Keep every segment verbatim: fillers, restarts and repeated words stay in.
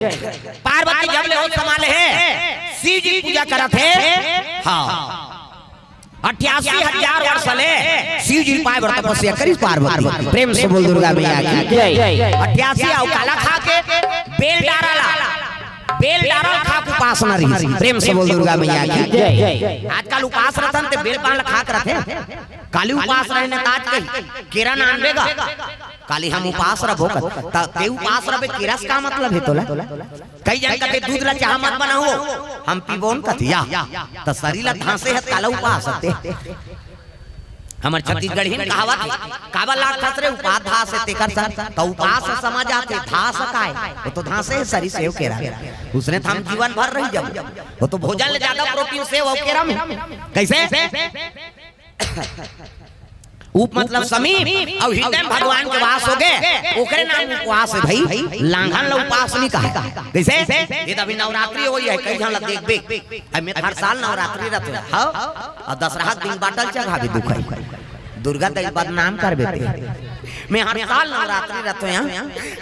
पार्वती जब ले होश संभाले हे, शिव जी पूजा करत हे। हाँ, अट्ठासी हजार वर्ष ले शिव जी पाए बर तपस्या करिस पार्वती। प्रेम से बोल दुर्गा मैया की जय। अट्ठासी अउ काला खा के बेल डारा ला, बेल डारा ला खा के उपासना रहिस। प्रेम से बोल दुर्गा मैया की जय। आजकल उपास रथन ते बेल पान ला खा के रथे। काली उपास रहे ने तात कही केरा नानबे गा। काली हम उपास रबो कर। त ते उपास रबे, केरा से का मतलब हे तोला? कई जन कथे दूध ला चाह मत बनाओ, हम पीबो न कथे या। त सरी ला धांसे हे, काला उपास हते। हमर छत्तीसगढ़ी में कहावत हे, काबर लागथस रे उपास धास हे तेकर सर। त उपास समझ आथे, धास काय? वो तो धांसे हे सरी सेव केरा। उसने त हम जीवन भर रही जब। वो तो भोजन ले ज्यादा प्रोटीन सेव अउ केरा में। कैसे? उप मतलब समीप, अउ हृदय में भगवान के वास होगे, ओकरे नाम उपवास हे भाई। लांघन ला उपास नहीं कहे। कैसे? ये तो अभी नवरात्रि होई हे, कई झन ला देखबे। अब मैं हर साल नवरात्रि रथे, हाँ? अउ दसरहा के दिन बाटल चघाबे दुखई। दुर्गा दई बदनाम करबे ते। मैं हर साल नवरात्रि रथे, हाँ?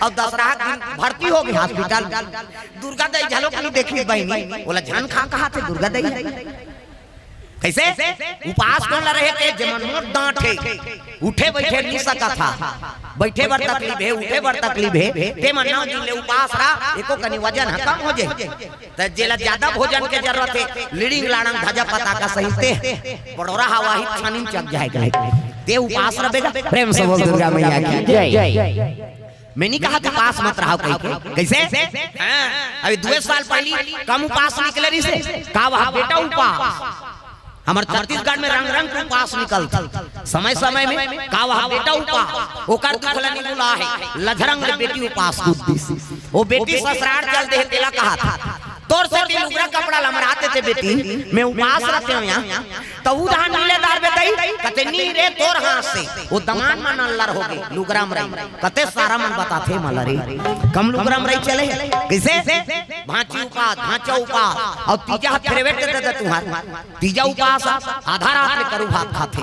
अउ दसरहा के दिन भर्ती होगे हॉस्पिटल। दुर्गा दई झलो कहीं देखी बहिनी, बोला झन खा कहा थे दुर्गा दई। कैसे? उपास कोन ला रहे के जेमन मोट डांट हे, उठे बैठे नहीं सकत हा, बैठे बर तकलीफ हे, उठे बर तकलीफ हे, ते मन नौ दिन ले उपास रहा, एको कनी वजन ह कम हो जाए। त जेला ज्यादा भोजन के जरूरत हे, लिड़िंग लाड़ंग धजा पताका सहित ते, पड़ोरा हवा ही छानिम चक जाए कहे। ते उपास रबे गा। प्रेम से बोल दुर्गा मैया की जय। मैं नहीं कहा कि उपास मत रहा कहीं के। कैसे? हाँ, अभी दुए साल पहली कम उपास निकले रहिसे। का वह बेटा उपास? हमर छत्तीसगढ़ में रंग रंग के उपास निकलथे समय समय में। का वह बेटा उपास? ओकर दुख ल नहीं भुला हे। लझरंग ले बेटी उपास कूद दिस। वो बेटी ससुराल चल दे हे, तेला कहा था, तोर सेती लुगरा कपड़ा ल मरा देते बेटी, मैं उपास रखे हो यहाँ। त ऊ धान नीले दार बेटई, कथे नी रे तोर हाथ से, वो दमान मन अल्लर होगे, लुगरा मरई। कते सारा मन बताथे मला रे, कम लुगरा मरई चले, कैसे? भांची उपास, भांचा उपास, अउ तीजा ह फेरवे दे दे तुहार, तीजा उपास, आधा रात में करू भात खाथे।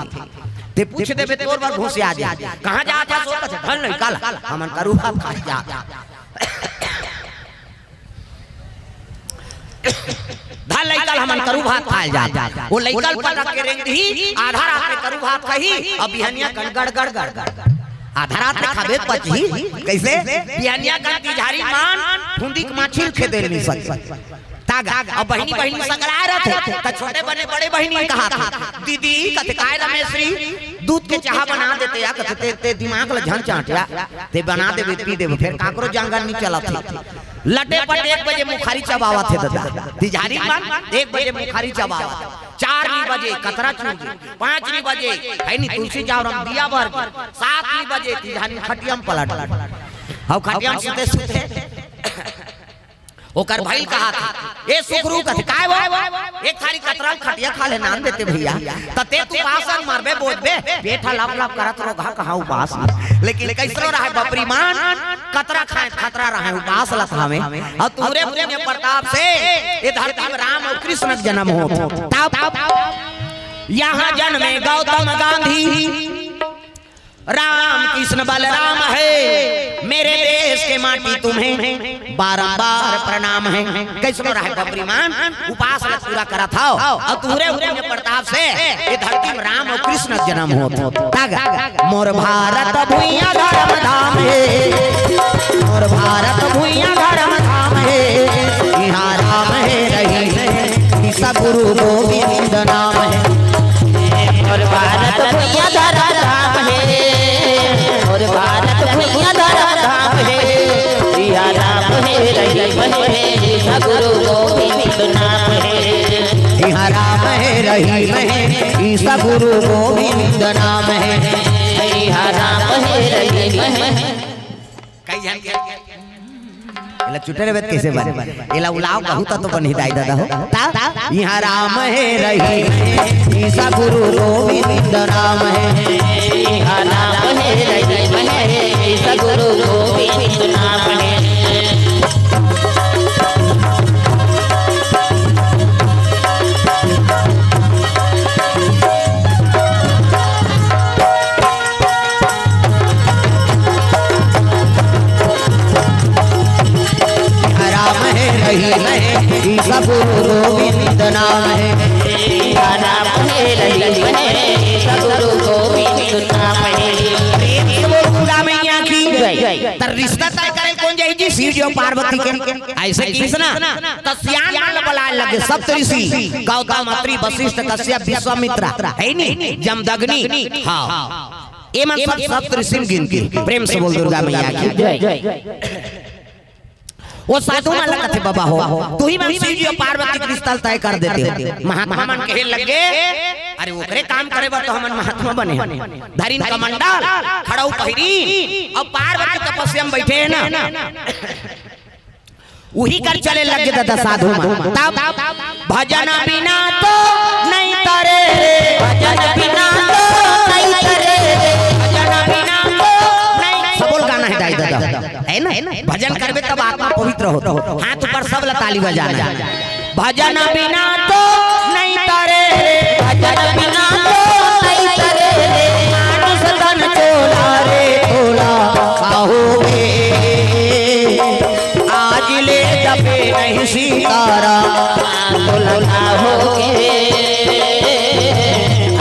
ते पूछ देबे तोर बर घुसिया जाय, कहाँ जात हस? कथे धन नहीं कल, हमन करू भात खाए जात। धन लइका ल हमन करू भात खाए जात। वो लइका ल पटक के रेंग दिही, आधा रात में करू भात खाही, अब बिहनिया कन गड़ गड़ गड़ गड़। आधा रात में खाबे पचही, कैसे? बिहनिया कन तिझारी मान, फुंदी के माछी ल खेदे नहीं सकत। तागा, अब बहिनी बहिनी सकलाए रहथे, त छोटे बने बड़े बहिनी कहा था, दीदी, कथे काय रमेश री, दूध के चाहा बना देते या, कथे ते, ते दिमाग ल झन चांटिया, ते बना देबे, पी देबे, फेर काकरो जंगल नहीं चलत हे। लटे पट एक बजे मुखारी चबावत हे दादा। तिझारी मन एक बजे मुखारी चबावत हे। चार नी बजे कतरा चूर गे। पाँच नी बजे है नी तुलसी जावरम दिया बर गे। सात नी बजे तिझारी खटियम पलट गे। हव खटियम सुते सुते ओकर भाई कहा था, "ए सुखरू," कथे, "काय वो?" "एक थारी कतरा खटिया खा ले नान देते भैया।" त ते तू बासन मारबे, बोझबे, पेट ह लप लप करत रोगहा कहाँ उपास। लेकिन कैसरो रहे बपरी मान, कतरा खाए खतरा रहे उपास ल खावे। अउ तुहरे पुण्य प्रताप से ये धरती में राम अउ कृष्ण के जन्म होत। तब यहाँ जन्मे गौतम गांधी, राम कृष्ण बलराम है, मेरे देश के माटी तुम्हें बारंबार प्रणाम है। कैसनो रहे बपरी मान, उपास ल पूरा करत हव, अउ तुहरे पुण्य प्रताप से ये धरती में राम अउ कृष्ण के जन्म होत। तागा, मोर भारत भुइयां धर्म धाम हे, मोर भारत भुइयां धर्म धाम हे, इहाँ राम हे रहीम हे, ईसा गुरु गोविंद नाम हे। मोर भारत भुइयां धर्म धाम हे, मोर भारत भुइयां धर्म धाम हे, इहाँ राम हे रहीम हे, ईसा गुरु गोविंद नाम हे। इहाँ राम हे रहीम हे, ईसा गुरु गोविंद नाम हे। इहाँ राम हे रहीम हे। कई झन के एला चुटे रहे त कैसे बने? एला उलाव कहू त तो बनही दाई दादा हो। ता? इहाँ राम हे रहीम हे, ईसा गुरु गोविंद नाम हे। इहाँ राम हे रहीम हे, ईसा गुरु गोविंद नाम हे। राम सतगुरु गोविंद नाम है। राम है ललित है, सतगुरु गोविंद नाम है। प्रेम से बोल दुर्गा मैया की जय। त रिश्ता तय करे कोन जाही जी? शिव जी अउ पार्वती के। अइसे किहिस ना, त सियान मन ला बलाए लगे, सप्त ऋषि, गौतम, अत्रि, वशिष्ठ, कश्यप, विश्वामित्र, हे नी, जमदग्नि, हाँ, ये मन सब सप्त ऋषि म गिनती। प्रेम से बोल दुर्गा मैया की जय। वो साधु मन ला कथे, "बाबा हो, तुही मन शिव जी अउ पार्वती के रिश्ता ल तय कर देते हो।" महात्मा मन कहे लगे, "अरे, ओकरे काम करे बर तो हमन महात्मा बने हन।" धरिन कमंडल, खड़ाऊ पहिरी, अउ पार्वती तपस्या म बइठे हे ना, उही कर चले लगे ददा साधु मन। तब भजन बिना तो नहीं तरे रे, भजन बिना तो नहीं तरे रे, भजन बिना तो नहीं। सबो ल गाना हे दाई ददा, हे ना? भजन करबे तब आत्मा पवित्र होथे। हाथ ऊपर, सब ला ताली बजाना हे। भजन बिना तो नहीं तरे रे, भजन बिना तो नहीं तरे रे। मानुष तन चोला रे चोला, कहोगे आज ले जपे नहीं सीताराम, तो लौटा होगे।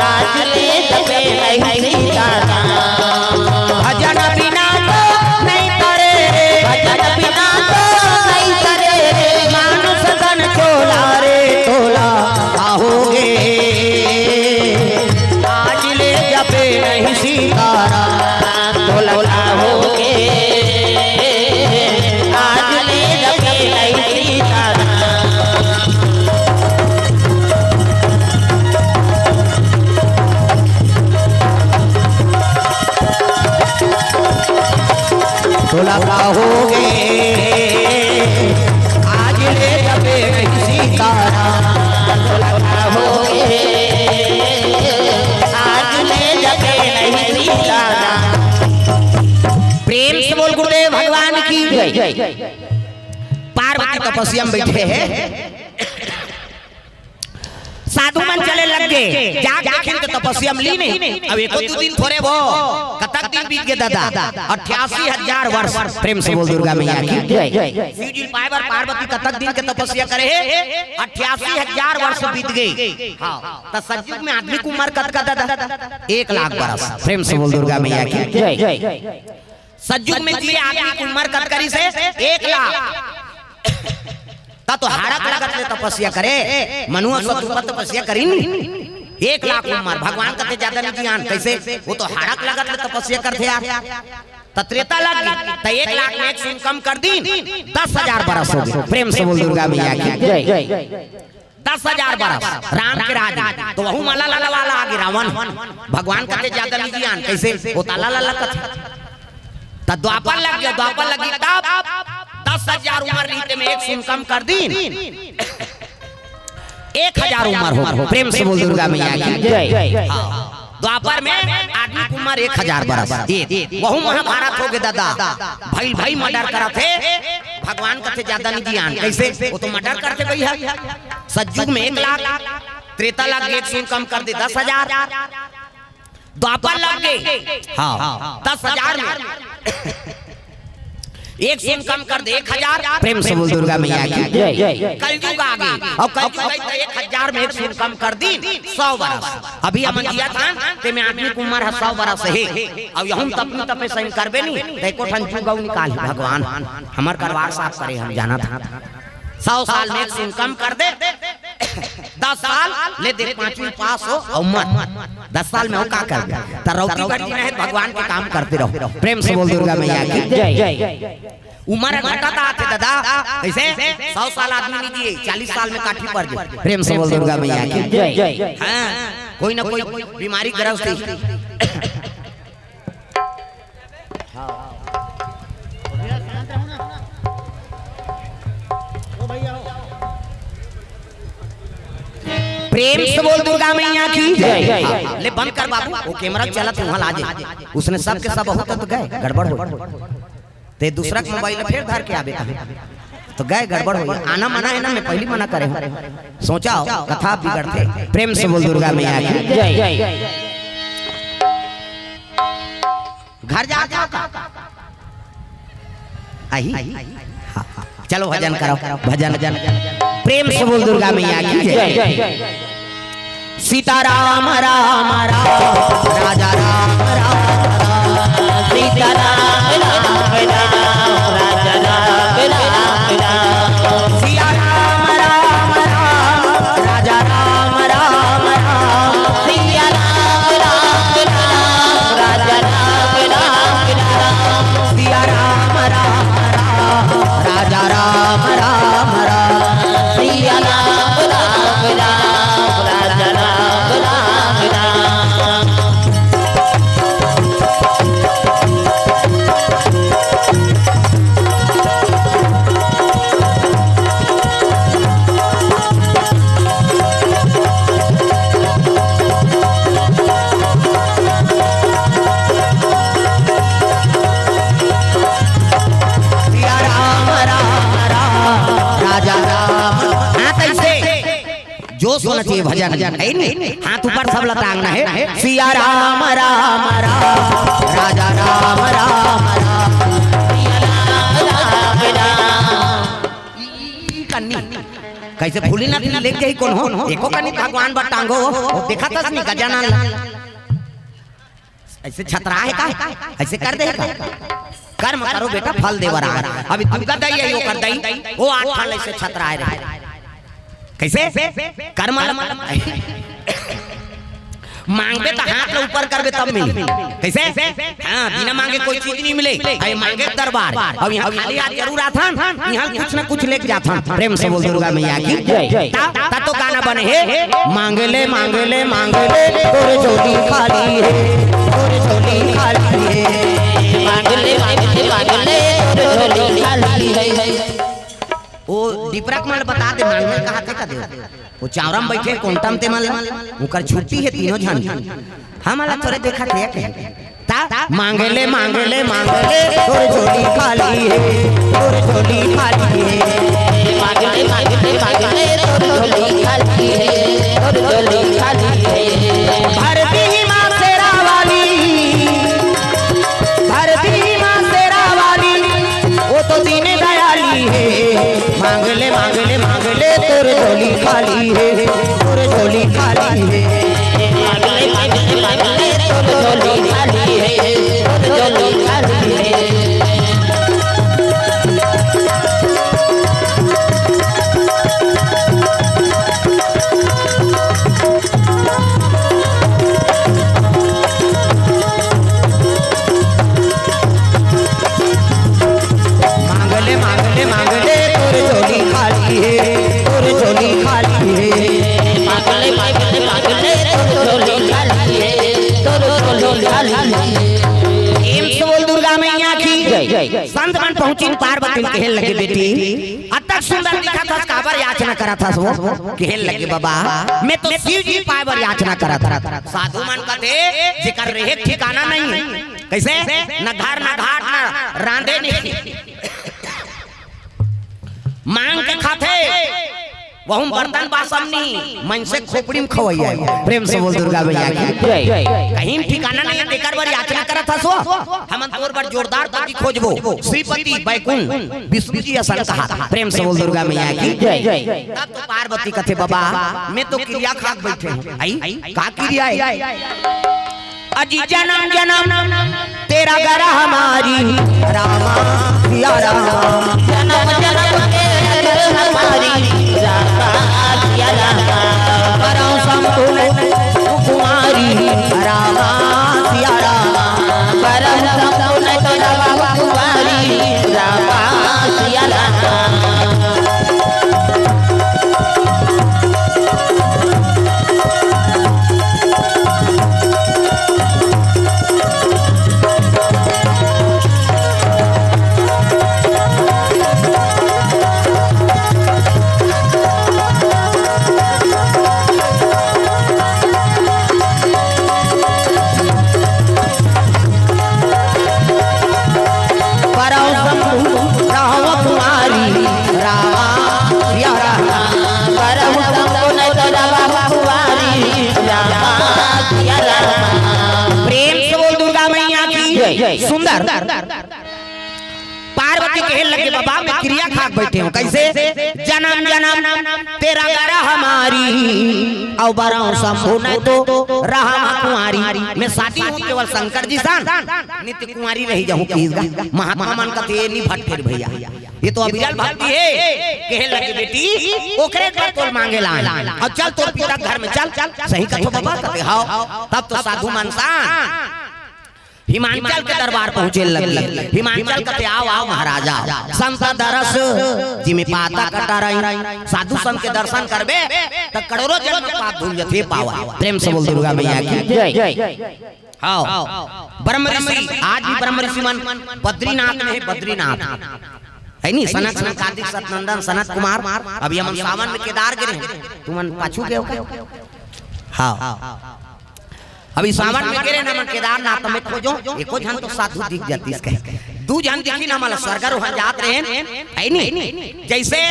आज ले जपे नहीं सीताराम। भजन बिना तो नहीं तरे रे, भजन बिना तो नहीं तरे रे। मानुष तन चोला रे चोला, कहोगे आज ले जपे नहीं सीताराम, तो लौटा होगे। आज ले जपे नहीं सीताराम। तोला कहोगे आज ले जपे नहीं सीताराम, तोला कहोगे आज ले जपे नहीं सीताराम। प्रेम से बोल गुरुदेव भगवान की जय। पार्वती तपस्या में बैठे हैं, साधु मन चले लग गे, जाके देखिन त तपस्या म लीन हे। अब एको दू दिन थोरे वो, कतक दिन बीत गे ददा? अट्ठासी हजार वर्ष। प्रेम से बोल दुर्गा मैया की जय। शिव जी पाए बर पार्वती कतक दिन के तपस्या करे हे? अट्ठासी हजार वर्ष बीत गे। हाँ, त सतयुग में आदमी के उम्र कतका ददा? एक लाख बरस। प्रेम से बोल दुर्गा मैया की जय। सतयुग में जिए आदमी के उम्र कतका रिहिस हे? एक लाख। त तो हाड़क लगत ले तपस्या करे, मनुआ सतरूपा तपस्या करिन। एक लाख उम्र, भगवान कथे ज्यादा नहीं जियान, कैसे? वो तो हाड़क लगत ले तपस्या करथे यार। त त्रेता लग गे, त एक लाख में एक शून्य कम कर दीन, दस हजार बरस हो गे। प्रेम से बोल दुर्गा मैया की जय। दस हजार बरस राम के राज में, त वहू म ललवा ललवा गे रावण। भगवान कथे ज्यादा नहीं जियान, कैसे? वो त ललवा ललवा कथे। त द्वापर लग गे, द्वापर लग गे तब दस हजार उम्र रहिते में एक शून्य कम कर दीन, एक हजार उम्र हो। प्रेम से बोल दुर्गा मैया की जय। हाँ। द्वापर में आदमी के उम्र एक हजार बरस। ये, वहू महाभारत हो गे ददा। भइल भइल murder करत हे, भगवान कथे ज्यादा नहीं जियान। कैसे? वो तो murder करथे भइया। सतयुग में एक लाख, त्रेता लग गे, एक शून्य कम कर दे, दस हजार। द्वापर लग गे, हाँ, दस हजार में एक शून्य कम कर दे, एक हजार। प्रेम से बोल दुर्गा मैया की जय। कलयुग आ गे, अउ कलयुग आई त एक हजार में एक शून्य कम कर दीन, सौ बरस। अभी हमन जियत हन, तेमे आदमी के उम्र ह सौ बरस हे। अउ यहू म तपनी तपे सही करबे नहीं, त एको ठन जुग अउ निकालही भगवान। हमर करवार साफ करे, हम जानत हन। सौ साल में एक शून्य कम कर दे, दस साल ले दे, पांचवी पास हो अउ मर। दस साल में वो का कर दे? त रौती भर जीना हे, भगवान के काम करते रहो। प्रेम से बोल दुर्गा मैया की जय। उम्र घटत आथे ददा, कैसे? सौ साल आदमी नहीं जिए, चालीस साल में काठी पर जाए। प्रेम से बोल दुर्गा मैया की जय। हाँ, कोई ना कोई बीमारी ग्रस्त ही। प्रेम से बोल दुर्गा मैया की जय। हाँ, ले बंद कर बाबू, वो camera चलत हे, वहाँ ला जे। उसने सब के सब बहुत तो गए, गड़बड़ हो। ते दूसरा के mobile फिर धर के आबे कहे। त गए, गड़बड़ हो। आना मना हे ना, मैं पहिली मना करे हूँ। सोचा हो, कथा बिगड़थे। प्रेम से बोल दुर्गा मैया की जय। घर जा, जा का? आही? हाँ, हाँ, हाँ। चलो भजन करो, भजन, भजन। प्रेम से बोल दुर्गा मैया की जय। सीता राम राम राम, राजा राम राम राम। सीता राम राम राम, राजा राम राम राम। सिया राम राम राम, राजा राम राम राम। सिया राम राम राम, राजा राम राम राम। सिया राम राम राम, राजा राम राम राम। सिया राम राम राम, राजा राम राम राम। सिया राम राम राम, राजा राम। हाँ, तइसे जोश होना चाहिए भजन, है नहीं? हाथ ऊपर सब लतांगना है। सिया राम राम राम, राजा राम राम राम। सिया राम राम राम। ई कन्नी कइसे भूली ना थी, लेके जाई कौन हो? एको कन्नी भगवान बर टांगो हो, देखा तस नहीं गजानन ला। अइसे छतरा है का? अइसे कर दे का? कर्म करो बेटा, फल देवर आ। अभी दुर्गा दाई आई, ओकर दाई, वो आठ ठन अइसे छतरा रहे। कइसे? कर्म ल-, मांगबे त हाथ ल ऊपर करबे तब मिली। कइसे? हाँ, बिना मांगे कोई चीज नहीं मिले। अरे मांगे दरबार। अब यहाँ खाली हाथ जरूर आथन, यहाँ कुछ ना कुछ लेके जाथन। प्रेम से बोल दुर्गा मैया की जय। ता, ता तो गाना बने हे, मांग ले, मांग ले, मांग ले, तोर झोली खाली हे, तोर झोली खाली हे। मांग ले, मांग ले, मांग ले, तोर झोली खाली हे। वो डिपरा के मन बता दे, मांग ले कहा थे का दे। वो चावरा म बइठे कोंटा म ते मन, उनकर छुट्टी हे तीनों झन। हमला थोरे देखा थे कहे। ता मांग ले, मांग ले, मांग ले, तोर झोली खाली हे, तोर झोली खाली हे। मांग ले, मांग ले, मांग ले, तोर झोली खाली हे, तोर झोली खाली हे। भर दीही माँ शेरा वाली, भर दीही माँ शेरा वाली, वो तो दीन दयाली हे। मांग ले, मांग ले, मांग ले, तोर झोली खाली हे, तोर झोली खाली हे। मांग ले, मांग ले, मांग ले, तोर झोली खाली हे, तोर झोली खाली हे। मांग ले, मांग ले, मांग ले, तोर झोली खाली हे, तोर झोली खाली हे। मांग ले, मांग ले, मांग ले, तोर झोली खाली हे, तोर झोली खाली हे। प्रेम से बोल दुर्गा मैया की जय। संत मन पहुंचिन पार्वती ल कहे लगे, बेटी, अतक सुंदर दिखत हस, काबर याचना करत हस? वो कहे लगे, बाबा, मैं तो शिव जी पाए बर याचना करत हस। साधु मन कथे, जेकर रेहे ठिकाना नहीं। कइसे? न घर, न घाट, न रांधे नहीं। मांग के खाथे, वहू म बर्तन बासन नहीं, मनसे खोपड़ी म खवइया हे। प्रेम से बोल दुर्गा मैया की जय। कहीं ठिकाना नहीं हे, तेकर बर याचना करत हस वो। हमन तोर बर जोरदार पति खोजबो, श्रीपति बैकुंठ विष्णु जी असन कहा। प्रेम से बोल दुर्गा मैया की जय। तब तो पार्वती कथे, बाबा, मैं तो किरिया खा के बइठे हंव। आई, का किरिया हे? अजी जनम जनम तेरा गरह मारी, रामा सिया रामा। जनम जनम तेरा गरह मारी, रामा सिया रामा। परम संतुल कुमारी, रामा सिया रामा। परम संतुल कुमारी, रामा सिया रामा। परम संतुल राम कुमारी, राम सिया राम। परम संतुल राम कुमारी, राम सिया राम। प्रेम से बोल दुर्गा मैया की जय। सुंदर। पार्वती कहे लगे, बाबा, मैं किरिया खाक बैठे हंव। कइसे? जनम जनम तेरा गरह मारी, अउ बरंव शंभु न तो रहंव कुंवारी। मैं शादी हंव केवल शंकर जी सन, नित्य कुंवारी रहि जाहूं किहिस गा। महात्मा मन कथे, "ए नी भटके रे भइया, ये तो अविरल भक्ति हे।" कहे लगे, "बेटी, ओकरे बर तोला मांगे लान, अउ चल तोर पिता घर में चल।" "सही कथो बबा?" कथे, "हव।" तब तो साधु मन सन हिमांचल के दरबार पहुंचे लगे। हिमांचल कथे, "आव, आव महाराज, आव। संत दरस जिमि पातक टरई।" साधु संत के दर्शन करबे त करोड़ों जन्म पाप धुल जथे पावय। प्रेम से बोल दुर्गा मैया की जय। हव, ब्रह्म ऋषि, आज भी ब्रह्म ऋषि मन बद्रीनाथ में हे, बद्रीनाथ। हे नी, सनक सनकादिक सतनंदन सनत कुमार। अभी हमन सावन में केदार गे रहेन, तुमन पाछू गे हो का? हव। अभी सावन में गे रहेन हमन केदारनाथ में, खोजों, एको झन तो साधु दिख जातिस कहे। दू झन दिखिन हमन ला, स्वर्गारोहण जात रहेन, हे नी? जइसे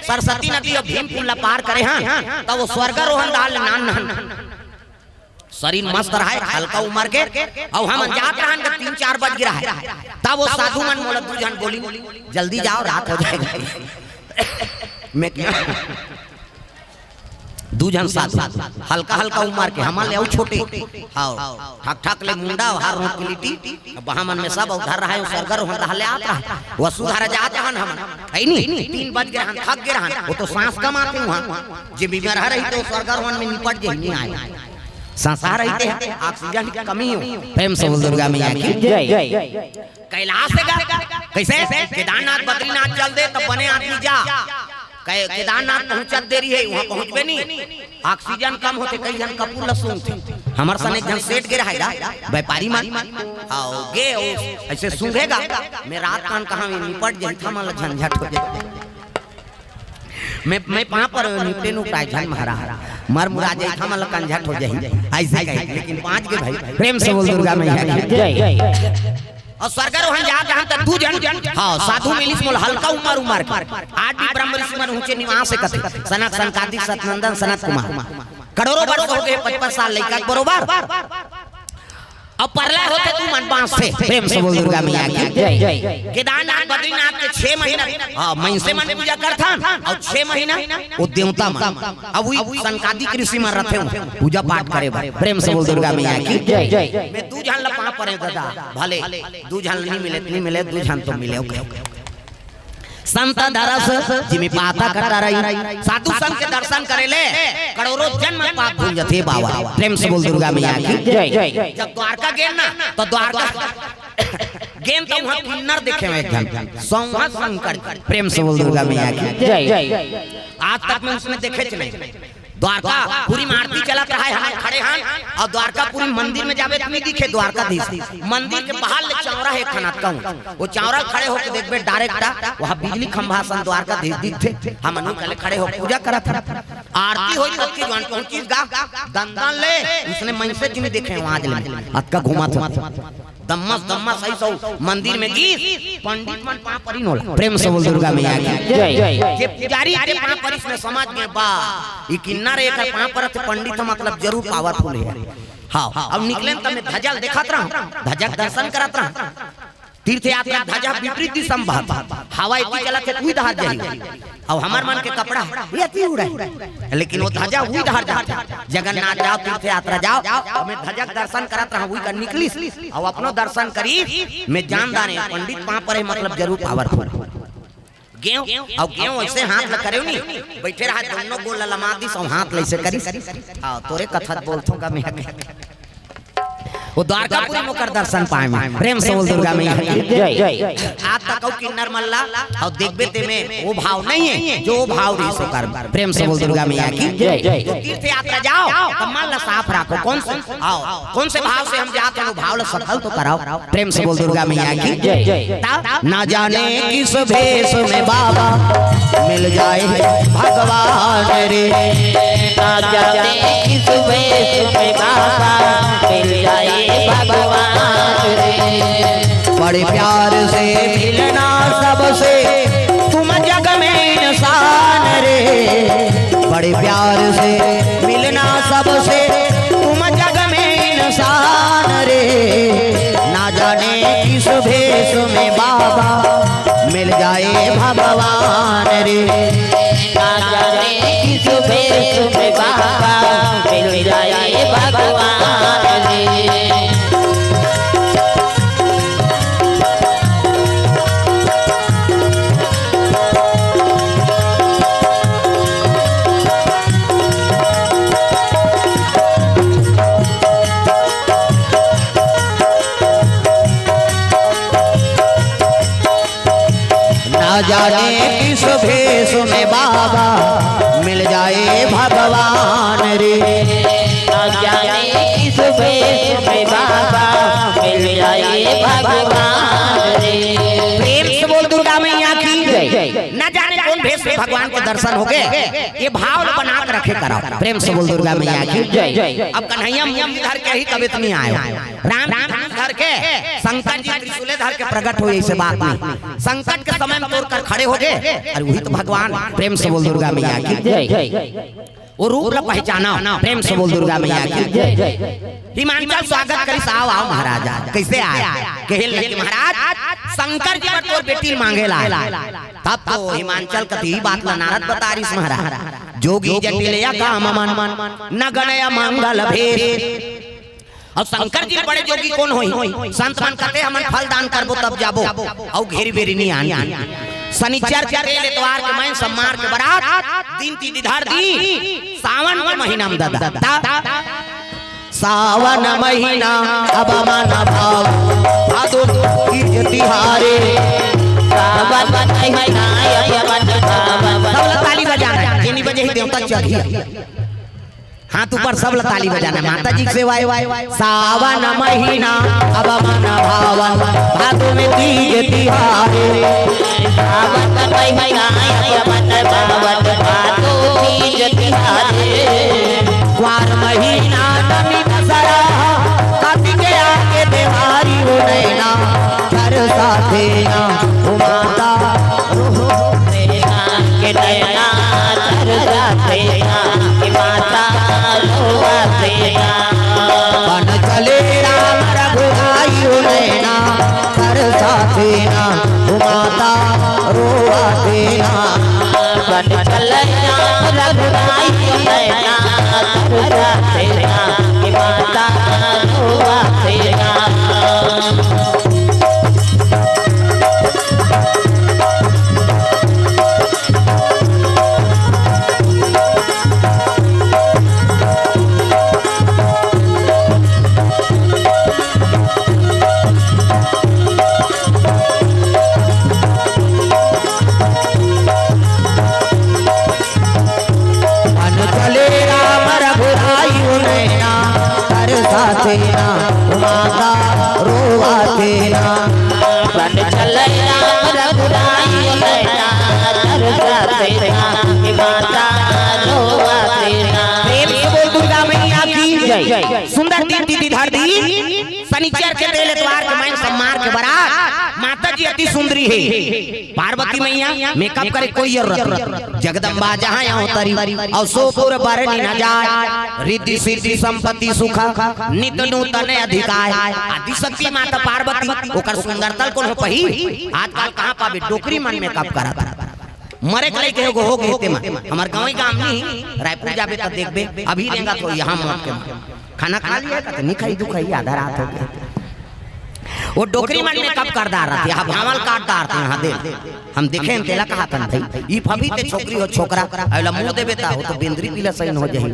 सरस्वती नदी अउ भीमपुर ला पार करे हन, त ओ स्वर्गारोहण डाहर ले नान नान, शरीर मस्त रहय, हल्का उमर के, अउ हमन जात रहन त तीन चार बज गे रहय, तब ओ साधु मन मोला दू झन बोलिन, "जल्दी जाव, रात हो जाएगा।" मैं कहेंव, दू झन साधु, हल्का हल्का उमर के, हमन ले अउ छोटे, हव, ठक ठक ले मुंडा, हर रोट के लिट्टी, अब हमन में सब उधर रहय, ओ स्वर्गारोहण डाहर ले आत रहय, ओ सुधारा जात रहन हमन, हे नी? तीन बज गे रहन, थक गे रहन, ओ तो सांस कम आथे उहां, जे बीमार रही त ओ स्वर्गारोहण में निपट जाही, नी आय। सांस रहिथे, ऑक्सीजन के कमी हो। प्रेम से बोल दुर्गा मैया की जय। कैलाश हे गा, कइसे? केदारनाथ बद्रीनाथ चल दे त बने आदमी जा। कै-, केदारनाथ पहुंचत देरी हे, उहां पहुंचबे नी। ऑक्सीजन कम होथे, कई झन कपूर ल सूंघथे। हमर सन एक झन सेठ गे रहय गा, व्यापारी मन, अउ गे ओ अइसे सूंघे गा, मैं रात कान कहां में निपट जाही, हमन ल झंझट हो जाही। मैं, मैं पांव पर निपटे नुपटाय झन महाराज, मर मुरा जाही, हमन ल कंझट हो जाही, अइसे कहे, लेकिन बांच गे भाई। प्रेम से बोल दुर्गा मैया की जय। अउ स्वर्गारोहण जात रहन त दू झन, हव, साधु मिलिस मोला हल्का उमर उमर के। आज भी ब्रह्म ऋषि मन ऊंचे निवास हे कथे, सनक सनकादिक सतनंदन सनत कुमार। करोड़ों वर्ष हो गे, पचपन साल लइका के बरोबर। अब परलय होथे त ओ मन बांचथे। प्रेम से बोल दुर्गा मैया की जय। केदारनाथ बद्रीनाथ के छह महीना, हव, मइनसे मन पूजा करथन, अउ छह महीना ओ देवता मन। अब ओ सनकादिक ऋषि मन रथे, पूजा पाठ करे बर। प्रेम से बोल दुर्गा मैया की जय। मैं दू झन ल पांव परेंव दादा, भले दू झन नी मिले, नी मिले, दू झन तो मिले, ओके। संत दरस जिमि पातक टरई, साधु संत के दर्शन करे ले करोड़ों जन्म पाप धुल जथे बाबा। प्रेम से बोल दुर्गा मैया की जय। जब द्वारका गेन ना, त द्वारका गेन त उहां किन्नर देखे हंव एक झन, सौंहा शंकर। प्रेम से बोल दुर्गा मैया की जय। आज तक मैं ओइसने देखेच नहीं। द्वारकापुरी म आरती चलत रहय, हमन खड़े हन, अउ द्वारकापुरी मंदिर में जाबे त नी दिखे द्वारकाधीश। मंदिर के बाहर ले चौंरा हे एक ठन, कहूं ओ चौंरा ल खड़े होके देखबे direct, उहां बिजली खंभा सन द्वारकाधीश दिखथे। हमन ओ कने खड़े होके पूजा करत हन। आरती होई त ओतकी जुवार पहुंचिस गा, दंदन ले ओइसने मइनसे च नी देखे हंव आज ले, अतका घूमत हंव। दम्मस दम्मस अइस ओ मंदिर में गिस, पंडित मन पांव परिन ओला। प्रेम से बोल दुर्गा मैया की जय। जे पुजारी के पांव परिस, मैं समझ गेंव, बा, ए किन्नर एकर पांव परत हे, पंडित ह, मतलब जरूर powerful हे। हव, अब निकलेन त मैं ध्वजा ल देखत रहंव, ध्वजा के दर्शन करत रहंव। तीर्थ यात्रा ध्वजा विपरीत दिशा म बहत हे, हवा एती चलत हे, उही डहर जाही। अउ हमर मन के कपड़ा एती उड़े, लेकिन ओ ध्वजा उही डहर जाथे। जगन्नाथ जाव, तीर्थ यात्रा जाव, अउ मैं ध्वजा के दर्शन करत रहंव, उही कर निकलिस, अउ अपनो दर्शन करिस। मैं जान डारेंव पंडित पांव परे, मतलब जरूर powerful। गेंव, अउ गेंव अइसे हाथ ल करेंव नी, बइठे रहय, दूनों गोड़ ल लमा दिस अउ हाथ ल अइसे करिस। हव, तोरे कथा ल बोलथंव गा मैं। ओ द्वारकापुरी म ओकर दर्शन पाएंव मैं। प्रेम से बोल दुर्गा मैया की जय। आज तक अउ किन्नर मन ला अउ देखबे ते में ओ भाव नइ हे, जो ओ भाव रहिस ओकर। प्रेम से बोल दुर्गा मैया की जय। तो तीर्थ यात्रा जाव, त मन ला साफ राखव। कौन से, हव, कौन से भाव से हम जात हन, ओ भाव ला सफल तो कराव। प्रेम से बोल दुर्गा मैया की जय। ता ना जाने किस भेष में बाबा मिल जाए भगवान रे। ना जाने किस भेष में बाबा मिल जाए भगवान रे। बड़े प्यार से मिलना सबसे तुम जग में इंसान रे। बड़े प्यार से मिलना सबसे तुम जग में इंसान रे। ना जाने किस भेष में बाबा मिल जाए भगवान रे। ना जाने किस भेष में बाबा मिल जाए भगवान रे। ना जाने किस भेष में बाबा मिल जाए भगवान रे। ना जाने किस भेष में बाबा मिल जाए भगवान रे। प्रेम से बोल दुर्गा मैया की जय। ना जाने कौन भेष में भगवान के दर्शन हो गए, ये भाव बना के रखे करो। प्रेम से बोल दुर्गा मैया की जय। अब कन्हैया मूर्ति धर के ही कवित नहीं आयो, राम धनुष धर के, शंकर जी त्रिशूले धर के प्रकट हो, ऐसे बात नहीं। संकट के समय में तोड़ कर खड़े हो गए, अरे वही तो भगवान। प्रेम से बोल दुर्गा मैया की जय। वो रूप ला पहचाना, प्रेम से बोल दुर्गा मैया की जय। हिमांचल स्वागत करिस, आओ आओ महाराज, आओ। कैसे आए? कहे लगे महाराज, शंकर जी बर तोर बेटी मांगे ला। तब तो हिमांचल कति बात ला नारद बता रहिस महाराज, जोगी जटिल या काम मन, न गणय मंगल भेष। अउ शंकर जी बड़े जोगी कोन होही? संत मन कथे, हमन फल दान करबो तब जाबो, अउ घेरी बेरी नी आन। शनिचर के तेल एतवार के मैं सम्मार के बरात, दिन तिथि धर दी, सावन के महीना में ददा। सावन महीना अब मन भाव, भादो तीज तिहारे। सावन महीना अब मन भाव। सब ला ताली बजाना, जेनी बजे ही देवता चढ़ी। हाथ ऊपर, सब ला ताली बजाना, माता जी के सेवा है। सावन महीना अब मन भावन, भादो में तीज तिहारे। सावन महीना अब मन भावन, भादो तीज तिहारे। ग्वार महीना नमी दसरा, कातिक आगे देहारी हो नैना, तरसा थे ना, ओ माता। के नैना तरसा थे ना, कि माता रोवा थे ना। बन चले राम रघुराई हो नैना, तरसा थे ना, ओ माता रोवा थे ना। बन चले राम रघुराई हो नैना, तरसा थे ना, कि माता रोवा थे ना। मन चले राम रघुराई हो नैना, तरसा थे ना, ओ माता रोवा थे ना। बन चले राम रघुराई हो नैना, तरसा थे ना, कि माता रोवा थे ना। प्रेम से बोल दुर्गा मैया की जय। सुंदर दिन तिथि धर दी, शनिचर के तेल एतवार के मैं सम्मार के बरात, माता जी अति सुंदरी है। पार्वती मैया मेकअप करे कोई जरूरत नहीं। जगदम्बा जहाँ यहाँ उतरी, अउ सो पुर बरनी न जाय। रिद्धि सिद्धि संपत्ति सुख नित नूतन अधिकाय। आदिशक्ति माता पार्वती, ओकर सुंदरता ल कोनो पही। आजकल कहाँ पाबे, डोकरी मन मेकअप करत हे। मरे के लइके एगो हो गे तेमा। हमर गाँव ही गाँव नहीं, रायपुर जाबे त देखबे, अभी रेंगत हो यहाँ मौत के मारे। खाना खा लिया का? तो नहीं खाई, दुखाई, आधा रात हो गया। वो डोकरी मन मेकअप कर डारथे, यहाँ भांवल काट डारथे, यहाँ दे। हम देखे हैं, तेला कहा था भाई, ई फबी ते छोकरी हो छोकरा, अइला मुँह देबे ता, वो तो बेंदरी पीला सही हो जाही।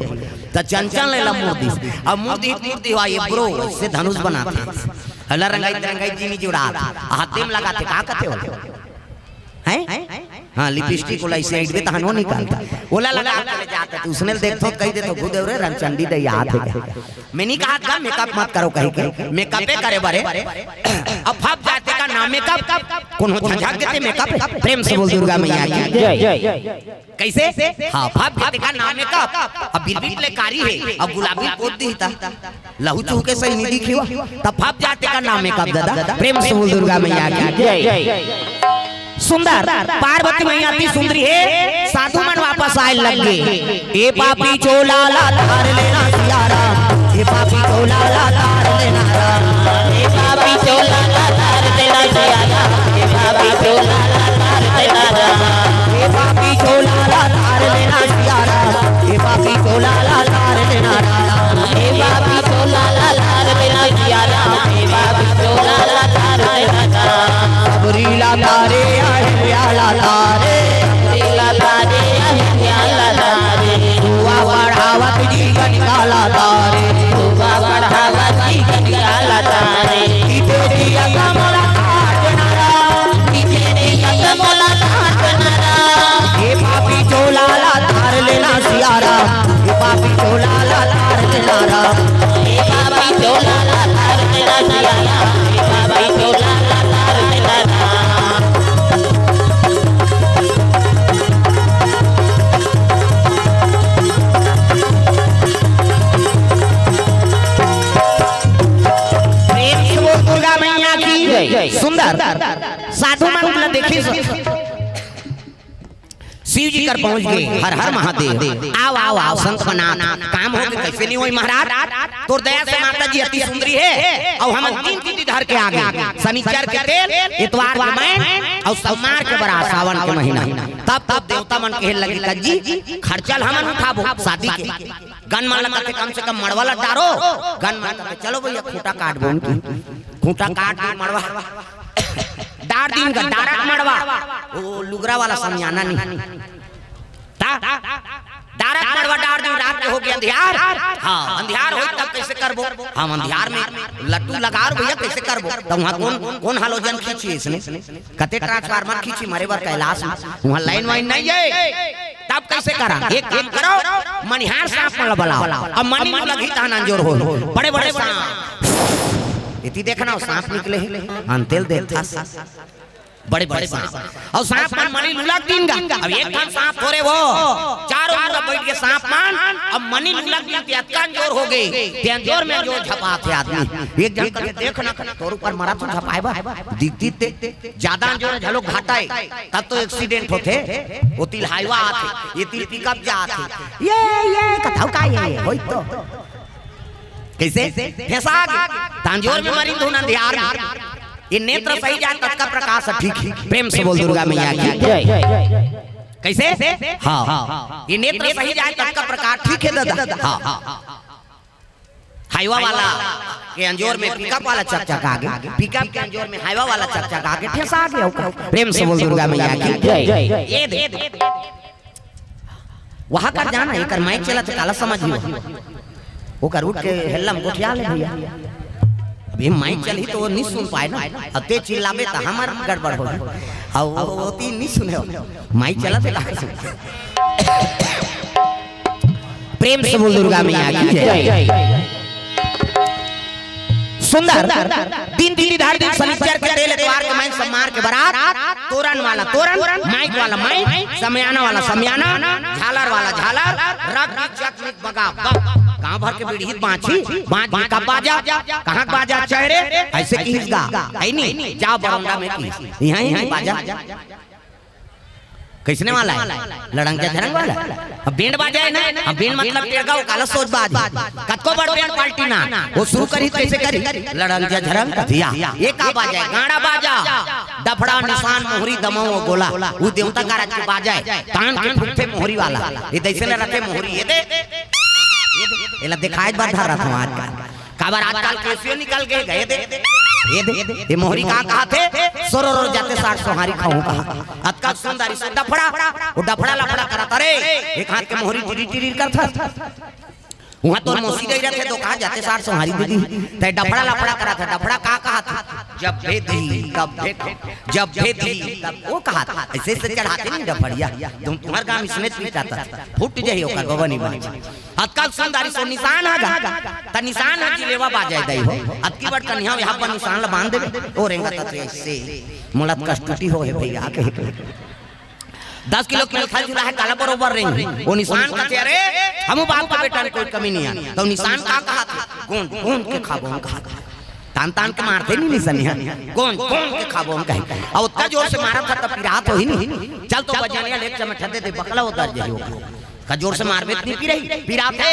त चंचल ने ला मुँह दिस, अब मुँह दी, मुँह दी हुआ ये ब्रो, से धनुष बनाथे। अइला रंगाई, रंगाई जी नहीं जुड़ा, हाथ में लगाथे, का कहते हो? हैं? हाँ, लिपस्टिक ओला ऐसे ऐडबे तहन वो निकालता। ओला लगा के ले जाता, तो उसने देखथो, कहि देथो, "गुदेव रे, रंगचंडी दई आत हे।" मैं नहीं कहा था मेकअप मत करो कहि के, मेकअपे करे बरे। अब फब जाथे का ना मेकअप, कोनो झझक देथे मेकअप। प्रेम से बोल दुर्गा मैया की। जय। कैसे? हाँ, फब जाथे का ना मेकअप, अब बिरबिट ले कारी हे, अब गुलाबी पोत दी था। लहू चूह के सही निधि खिवा, तब फब जाथे का ना मेकअप दादा। प्रेम से बोल दुर्गा मैया की। जय। सुंदर, पार्वती मैया अति सुंदरी हे, साधु मन वापस आए लग गे। ए पापी चोला ला तार लेना सियारा, ए पापी चोला ला तार लेना राम। ए पापी चोला ला तार लेना सियारा, ए पापी चोला ला कर पहुंच गे। हर हर महादेव। आव, आव, आव, संत बनाथ। काम हो गे, कइसे नहीं होई महाराज? तोर दया से माता जी अति सुंदरी हे, अउ हमन तीन तिथि धर के आ गे। सनिचर के तेल, इतवार के मैन, अउ सोमार के बरात, सावन के महीना। तब तब देवता मन कहे लगे, "कज्जी, खर्चा ल हमन उठाबो शादी के।" गन मन ल कथे, "कम से कम मड़वा ल डारो।" गन मन कथे, "चलो भैया, खूंटा काट बोन की।" खूंटा काट के मड़वा डार दिन का, डारक मड़वा, वो लुगरा वाला समियाना नहीं। ता, डारक मड़वा डार दिन, रात के हो गे अंधियार। हाँ, अंधियार होई तब कइसे करबो? हम अंधियार में लट्टू लगा रे भैया, कइसे करबो? त उहाँ कोन, कोन halogen खींची इसने? कते transformer खींची मरे बर कैलाश में? उहाँ line वाइन नहीं हे। तब कइसे करा? एक काम करो, मनिहार सांप मन ल बलाओ। अब मनी लुलकही तहन अंजोर हो। बड़े बड़े सांप। एती देखना, वो सांप निकले हे। अंतेल देखथस। बड़े बड़े सांप। अउ सांप मन मनी लुलक दिन गा। अब एक ठन सांप थोरे वो, चारों मुड़ा बइठ गे सांप मन। अब मनी लुलक दिन ते अतका अंजोर हो गे। ते अंजोर में अंजोर झपाथे आदमी। एक झन कथे, "देख ना, तोर ऊपर मरत हों झपाए बर।" दिखती ते जादा अंजोर घलो घाटा हे। तब तो accident होथे। वो तिर highway आथे, ये तिर pickup जाथे। ये, ये कथव का ये, ये होई तो। कइसे? फेंसा गे। त अंजोर में मरिन धुन अंधियार में। ये नेत्र सही जाए ततका प्रकाश ठीक हे। प्रेम से बोल दुर्गा मैया की जय। कइसे? हाँ। ये नेत्र सही जाए ततका प्रकाश ठीक हे दादा। हाँ। Highway वाला के अंजोर में pickup वाला चकचका गे, pickup के अंजोर में highway वाला चकचका गे, फेंसा गे ओकर। प्रेम से बोल दुर्गा मैया की जय। ये दे। वहाँ कर जाना, एकर mic चलत हे, काला समझियो। ओकर उठ के हेल्लम गोठिया ले भैया। अभी mic चलही तो वो नहीं सुन पाए ना, अब ते चिल्लाबे त हमर गड़बड़ होही। अउ वो, वो ती नहीं सुने हो, mic चलत हे, काला सुन। प्रेम से बोल दुर्गा मैया की जय। सुंदर। दिन दिन इधर दिन सनिचर के तेल, इतवार के मैन, सोमार के बरात, तोरन वाला तोरन, mic वाला mic, समियाना वाला समियाना, झालर वाला झालर, रग चकमिक बगा बग। गांव भर के बीड़ी बांची, बांच के कब बाजा, कहाँ के बाजा चढ़े, अइसे किहिस गा, हे नहीं, जा बरौंदा में किहिस, इहाँ ही नहीं बाजा। कइसने वाला हे? लड़ंग झझरंग वाला। अब band बाजा हे ना, अब band मतलब टेड़गा, वो काला सोज बाज। कतको बड़ band party ना, वो शुरू करही त कइसे करही? लड़ंग झझरंग कथिया। ये का बाजा हे? गाड़ा बाजा। डफड़ा, निसान, मोहरी, दमऊ अउ गोला। वो देवता का राज के बाजा हे। तान के फूंकथे मोहरी वाला। ये दइसे ले रखे मोहरी, ये दे। ये दे। एला देखाए बर धर रहा था आज का। काबर आजकल केसियो निकल गे, गा ये दे, ये दे, ये मोहरी का कहाथे? सोरो रो जाते साठ सोहारी खाहूं कहा। अतका सुंदर इसे डफड़ा, वो डफड़ा लफड़ा करत हे। एक हाथ के मोहरी टिरी टिरी करत हे। उहाँ तोर मौसी गई रथे तो कहा जाते साठ सोहारी दीदी, ते डफड़ा लफड़ा करत हे। डफड़ा का कहाथे? जब भेदी, तब भेदी, जब भेदी, तब वो कहाथे। अइसे अइसे चढ़ाथे नहीं डफड़िया। तुम, तुम्हर गांव इसने पीटाथे। फूट जाही ओकर बबा नहीं बनी। अतका सुंदर सो निसान ह गा। त निसान ह जिलेवा बाजे दई हो। अतकी बड़ कनिहा यहाँ पर निसान ल बांध देबे। ओ रेंगत हे अइसे। मोला त कस टूटी हो हे भैया, कहे के। दस किलो के मिलखा जुला हे, काला बरोबर रेंग। ओ निसान कथे, "अरे, हमू बाप के बेटा में कोई कमी नहीं हे।" त निसान का कहाथे? "गोंद, गोंद के खाबो हम," कहाथे। तान तान के मारथे नहीं निसनिया। "गोंद, गोंद के खाबो हम," कहे। अउ ओतका जोर से मारत हे त पिरात होही नहीं। चल तो बजनिया ले चमठा दे दे, बकला उतर जाही। का जोर से मारबे त नहीं पिरही, पिराथे।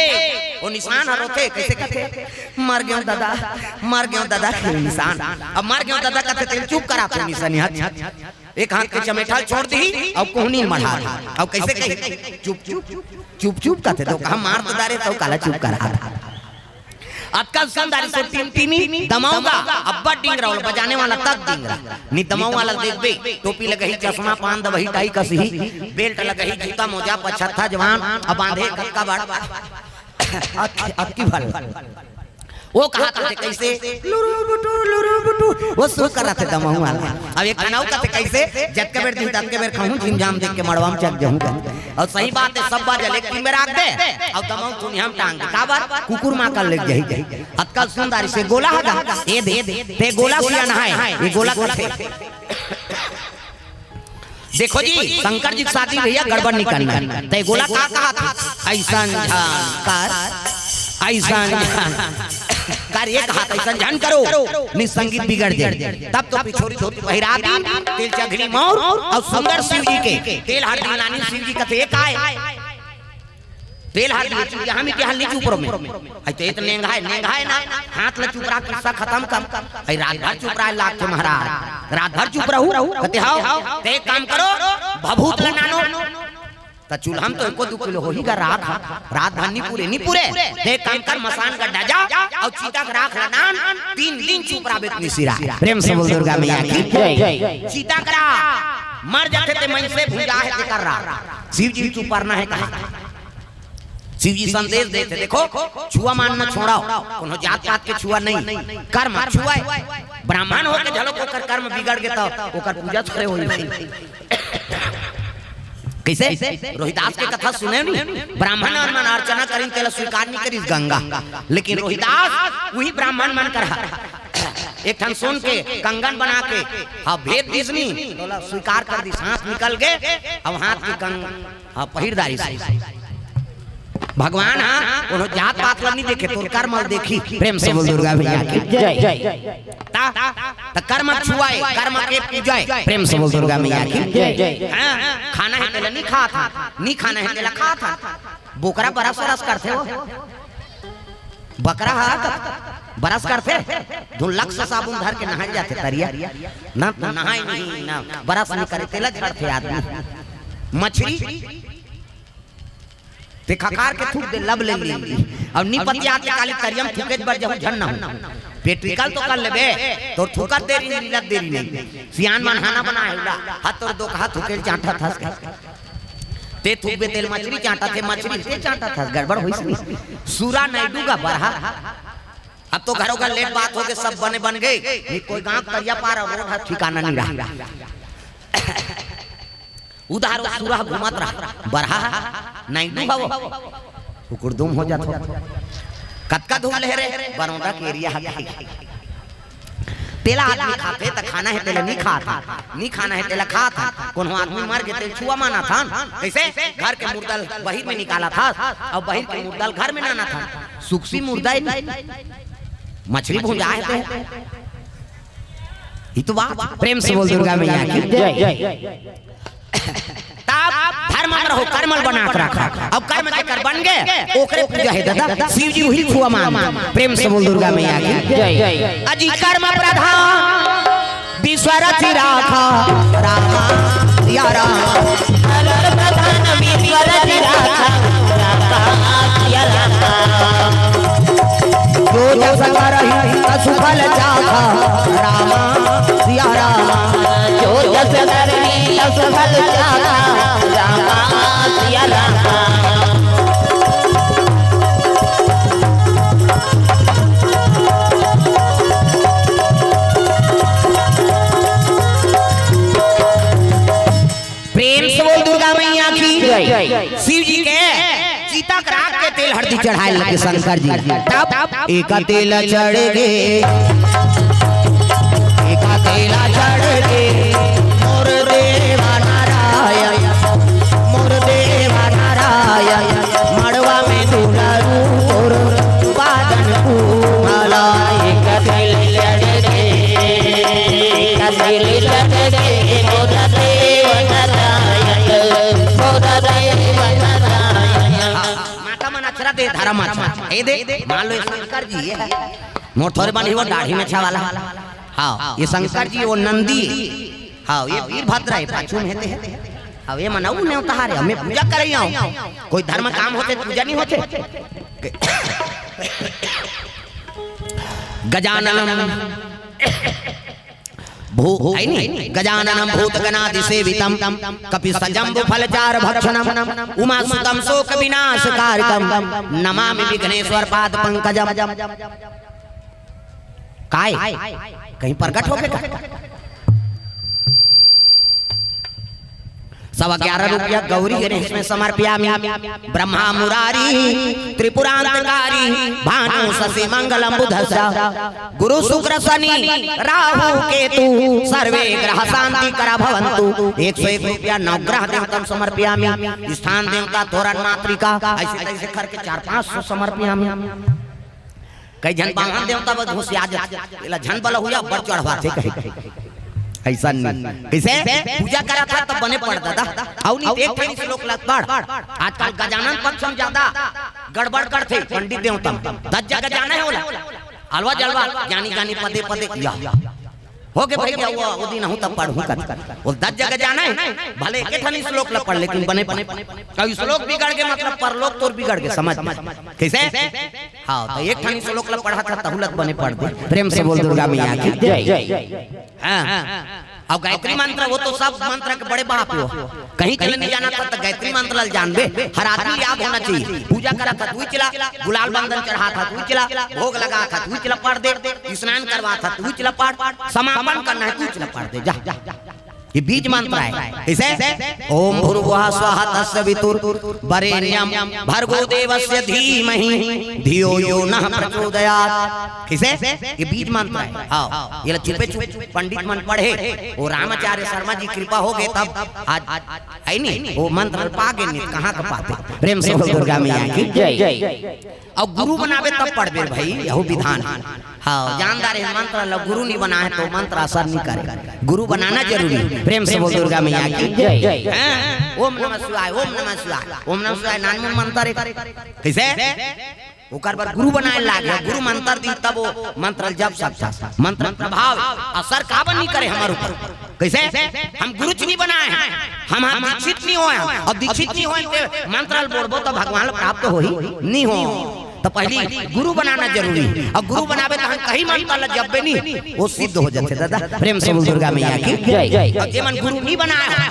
ओ निसान ह रोथे, कइसे कथे? "मर गेंव दादा, मर गेंव दादा," कहे निसान। अब "मर गेंव दादा" कथे तेला चुप कराथे निसनिया। एक हाथ के चमेठा ल छोड़ दिही, अउ कोहनी मढ़ा दिही। अउ कइसे कही? "चुप, चुप, चुप, चुप," कथे। त कहा मार तो डारे, त काला चुप करा। अतका सुंदर सो टिनटिनी दमऊ गा, अब्बड़ डिंगरा, ओला बजाने वाला तक डिंगरा। नि दमऊ वाला देखबे, टोपी लगही, चश्मा, पान दबही, टाई कसही, belt लगही, जूता मोजा, पछत्था जवान, अब बांधे कतका बड़। अत-, अतकी भल। वो कहाथे कइसे? लुरु बुटु, लुरु बुटु। वो शुरू करथे दमऊ वाला। अब एक ठन अउ कथे कइसे? "जतका बेर दिही, ततका बेर खाहूं, झिमझाम देख के मड़वा में चक जाहूं," कथे। अउ सही बात हे, सब बाजा ल एक दिन में राख दे, अउ दमऊ थुनिया में टांग दे। काबर? कुकुर मां कर ले जाही। अतका सुंदर से गोला ह गा, ये दे, ते गोला सियान हे, ये गोला कथे। देखो जी, शंकर जी के शादी भैया गड़बड़ नहीं करना हे। ते गोला का कहाथे? "अइसन झन कर, अइसन झन।" कर एक हाथ अइसन झन करो, नहीं संगीत बिगड़ जाय। तब तो पिछोरी धोती पहिरा दिन, तिल चघरी मौर अउ सुंदर शिव जी के तेल हरदी लानी। शिव जी कथे, "ए काय?" तेल हरदी, चुप, यहाँ मिट्टी हल नहीं चुप रहो में। अइ तो ये तो नेंगाय, नेंगाय ना, हाथ ला चुप रहा, किस्सा खतम कर। अइ रात भर चुप रहा, लागथे महाराज, रात भर चुप रहू। कथे, "हव, ते एक काम करो, भभूत ला नानो।" त चूल्हा म तो एको दू किलो होही गा राख, रात भर नी पूरे, नी पूरे। ते एक काम कर, मसान गड्ढा जा अउ चिता के राख ला नान, तीन दिन चुप रहा बेतनी सिरा। प्रेम से बोल दुर्गा मैया की जय। चिता के राख मर जाथे ते मनसे भुंजा हे तेकर राख। शिव जी चुप परना हे कहा। शिव जी संदेश देथे, देखो, छुआ मान न छोड़ाओ, कोनो जात पात के छुआ नहीं, कर्म छुआ हे। ब्राह्मण होके झलो ओकर कर्म बिगड़ गे त ओकर पूजा थोड़े होई भाई। कइसे? रोहिदास के कथा सुने नी, ब्राह्मण मन अर्चना करिन, तेला स्वीकार नहीं करिस गंगा, लेकिन रोहिदास उही ब्राह्मण मन कर एक ठन सोन के कंगन बना के, हाँ, भेद दिस नी, तोला स्वीकार कर दिस, हाथ निकल गे, अब हाथ के कंग-, हाँ, पहिर डारिस। भगवान हा कोनो जात पात ला नहीं देखे, तोर कर्म ला देखही। प्रेम से बोल दुर्गा मैया की जय। ता, ता कर्म छुआय, कर्म के पूजाय। प्रेम से बोल दुर्गा मैया की जय। हाँ, खाना हे तेला नहीं खात हा, नहीं खाना हे तेला खात हा। बोकरा बरस वरस करथे वो। बकरा हा त बरस करथे, धुन लक्स साबुन धर के नहाय जाथे तरिया। ना तो नहाय नहीं, ना बरस नहीं करे, तेला झड़थे आदमी। मछरी ते खकार के थूक दे, लब ले ली। अउ नी पतियात ले काली तरिया म थूके बर जहू झन ना हो। पेट निकल तो कर लेबे, तोर थूकत देरी नहीं, लीलत देरी नहीं। सियान मन हाना बना हे उला, हाथ तोर दो कहा थूके चांटा थस के। ते थूकबे तेल मछरी चांटा थे, मछरी ते चांटा थस, गड़बड़ होइस नी। सूरा नहीं डूगा बरहा। अब तो घरों घर लेट बात होके सब बने बन गए। नहीं कोई गांव तरिया पार अउ रोड हा ठिकाना नहीं रहा। उधार सुरह घूमत रहा, बरहा नहीं डूहव, हुकुर दुम हो जात हो। कतका धूल हे रे, बरौंदा के एरिया हा। तेला आदमी खाथे त खाना हे, तेला नी खात हा, नी खाना हे, तेला खात हा। कोनो आदमी मर गे, तेल छुआ मानत हन। कइसे? घर के मुर्दा ल बहिर में निकालत हस, अउ बहिर के मुर्दा ल घर में लानत हन। सुकसी मुर्दा हे नी, मछरी भुंजा हे ते। ई तो बात। प्रेम से बोल दुर्गा मैया की जय। तब धर्म म रहो, कर्म ल बना के रखा। अब कर्म जेकर बन गे, ओकरे पूजा हे दादा। शिव जी उही छुआ मान। प्रेम से बोल दुर्गा मैया की जय। अजी कर्म प्रधान विश्व रचि राखा, रामा सिया राम। कर्म प्रधान विश्व रचि राखा, रामा सिया राम। जो जस करही तसु फल चाखा, रामा सिया रामा। जो जस करही तसु फल चाखा, रामा सिया रामा। प्रेम से बोल दुर्गा मैया की जय। शिव जी के चिता के राख के तेल हरदी चढ़ाए लगे शंकर जी। तब एक तेल चढ़ गे, एक तेल चढ़ गे, मोर देवा नारायण, मोर देवा नारायण, मड़वा में दुलारू तोर बादन कुमला। एक तेल चढ़ गे, एक तेल चढ़ गे, मोर देवा नारायण, मोर देवा नारायण। माता मन अचरा दे, धर्म अचरा। ए दे, मान लो ये शंकर जी हे। मोर थोरे बन ही वो दाढ़ी में छावाला। हाँ, ये शंकर जी, वो नंदी। हाँ, ये वीरभद्र हे, पाछू में हे ते हे। हाँ, ये मन अउ नेवता रे, हमें पूजा करे आओ। कोई धर्म काम होथे, पूजा नहीं होथे। गजानन भू-, हे नहीं? गजाननं भूतगणादिसेवितं कपित्थजम्बूफलचारुभक्षणं उमासुतं शोकविनाशकारकं नमामि विघ्नेश्वर पादपंकजं। काय? कहीं प्रगट होके का? सवा ग्यारह रुपया गौरी गणेश में समर्पयामि। ब्रह्मा मुरारी त्रिपुरांतकारी भानु शशि मंगलम बुधस्स गुरु शुक्र शनि राहु केतु सर्वे ग्रह शांति करा भवंतु। एक सौ एक रुपया नवग्रह देवतम समर्पयामि। स्थान देवता तोरण मातृका ऐसे तैसे करके चार पाँच सौ समर्पयामि। कई झन बामन देवता बर घुसिया जाथे, एला झन बलहुआ बड़ चढ़वाथे कहे। अइसन नहीं। कइसे? पूजा करत हा तब बने पढ़ दादा। अउ नहीं, एक ठन श्लोक ल पढ़। आजकल गजानन पक्ष में ज्यादा गड़बड़ करथे पंडित देवता मन। दस जगह जाना हे ओला। अलवा जलवा, ज्ञानी ज्ञानी पदे पदे, या। हो गे भइया, वो दिन हूँ तब पढ़हूँ कथे। वो दस जगह जाना हे, भले एक ठन श्लोक ल पढ़, लेकिन बने पढ़। अउ श्लोक बिगड़ गे मतलब परलोक तोर बिगड़ गे, समझ। कइसे? हाँ, त एक ठन श्लोक ल पढ़त हा, तहू ल त बने पढ़ दे। प्रेम से बोल दुर्गा मैया की जय। हाँ। अउ गायत्री मंत्र, वो तो सब मंत्र के बड़े बाप हो। कहीं चले नहीं जाना था, त गायत्री मंत्र ल जान दे। हर आदमी याद होना चाहिए। पूजा करत हा, तू चला, गुलाल बंदन चढ़ात हा, तू चला, भोग लगात हा, तू चला पढ़ दे, स्नान करवात हा, तू चला पढ़, समापन करना हे, तू चला पढ़ दे, जा। ये बीज मंत्र हे। कइसे? ओम भूर्भुवः स्वः तस्सवितुर्वरेण्यं भर्गो देवस्य धीमहि धियो यो नः प्रचोदयात्। कइसे? ये बीज मंत्र हे। हाँ, ये ला चुपे चुप पंडित मन पढ़े। वो रामाचार्य शर्मा जी कृपा हो गे तब आज, हे नहीं, वो मंत्र पा गे, नहीं त कहाँ का पाते। प्रेम से बोल दुर्गा मैया की जय। अउ गुरु बनाबे तब पढ़बे भाई, यहू विधान हे। हाँ, जानदार हे मंत्र ल गुरु नहीं बनाए तो मंत्र असर नहीं करे। गुरु बनाना जरूरी हे। प्रेम से बोल दुर्गा मैया की जय। हाँ, ओम नमः शिवाय, ओम नमः शिवाय, ओम नमः शिवाय, नानमुन मंत्र हे। कइसे? ओकर बर गुरु बनाए लागे, गुरु मंत्र दी तब वो मंत्र ल जप सकत हा। मंत्र प्रभाव असर काबर नहीं करे हमर ऊपर। कइसे? हम गुरुच नहीं बनाए हन, हम, हम दीक्षित नहीं होए हन। अउ दीक्षित नहीं होए ते मंत्र ल बोलबो त भगवान ल प्राप्त होही? नहीं हो। त पहिली गुरु बनाना जरूरी हे। अउ गुरु बनाबे त हम कहीं मंत्र ल जपबे नहीं, वो सिद्ध हो जाथे दादा। प्रेम से बोल दुर्गा मैया की जय। अउ जे मन गुरु नहीं बनाए हन,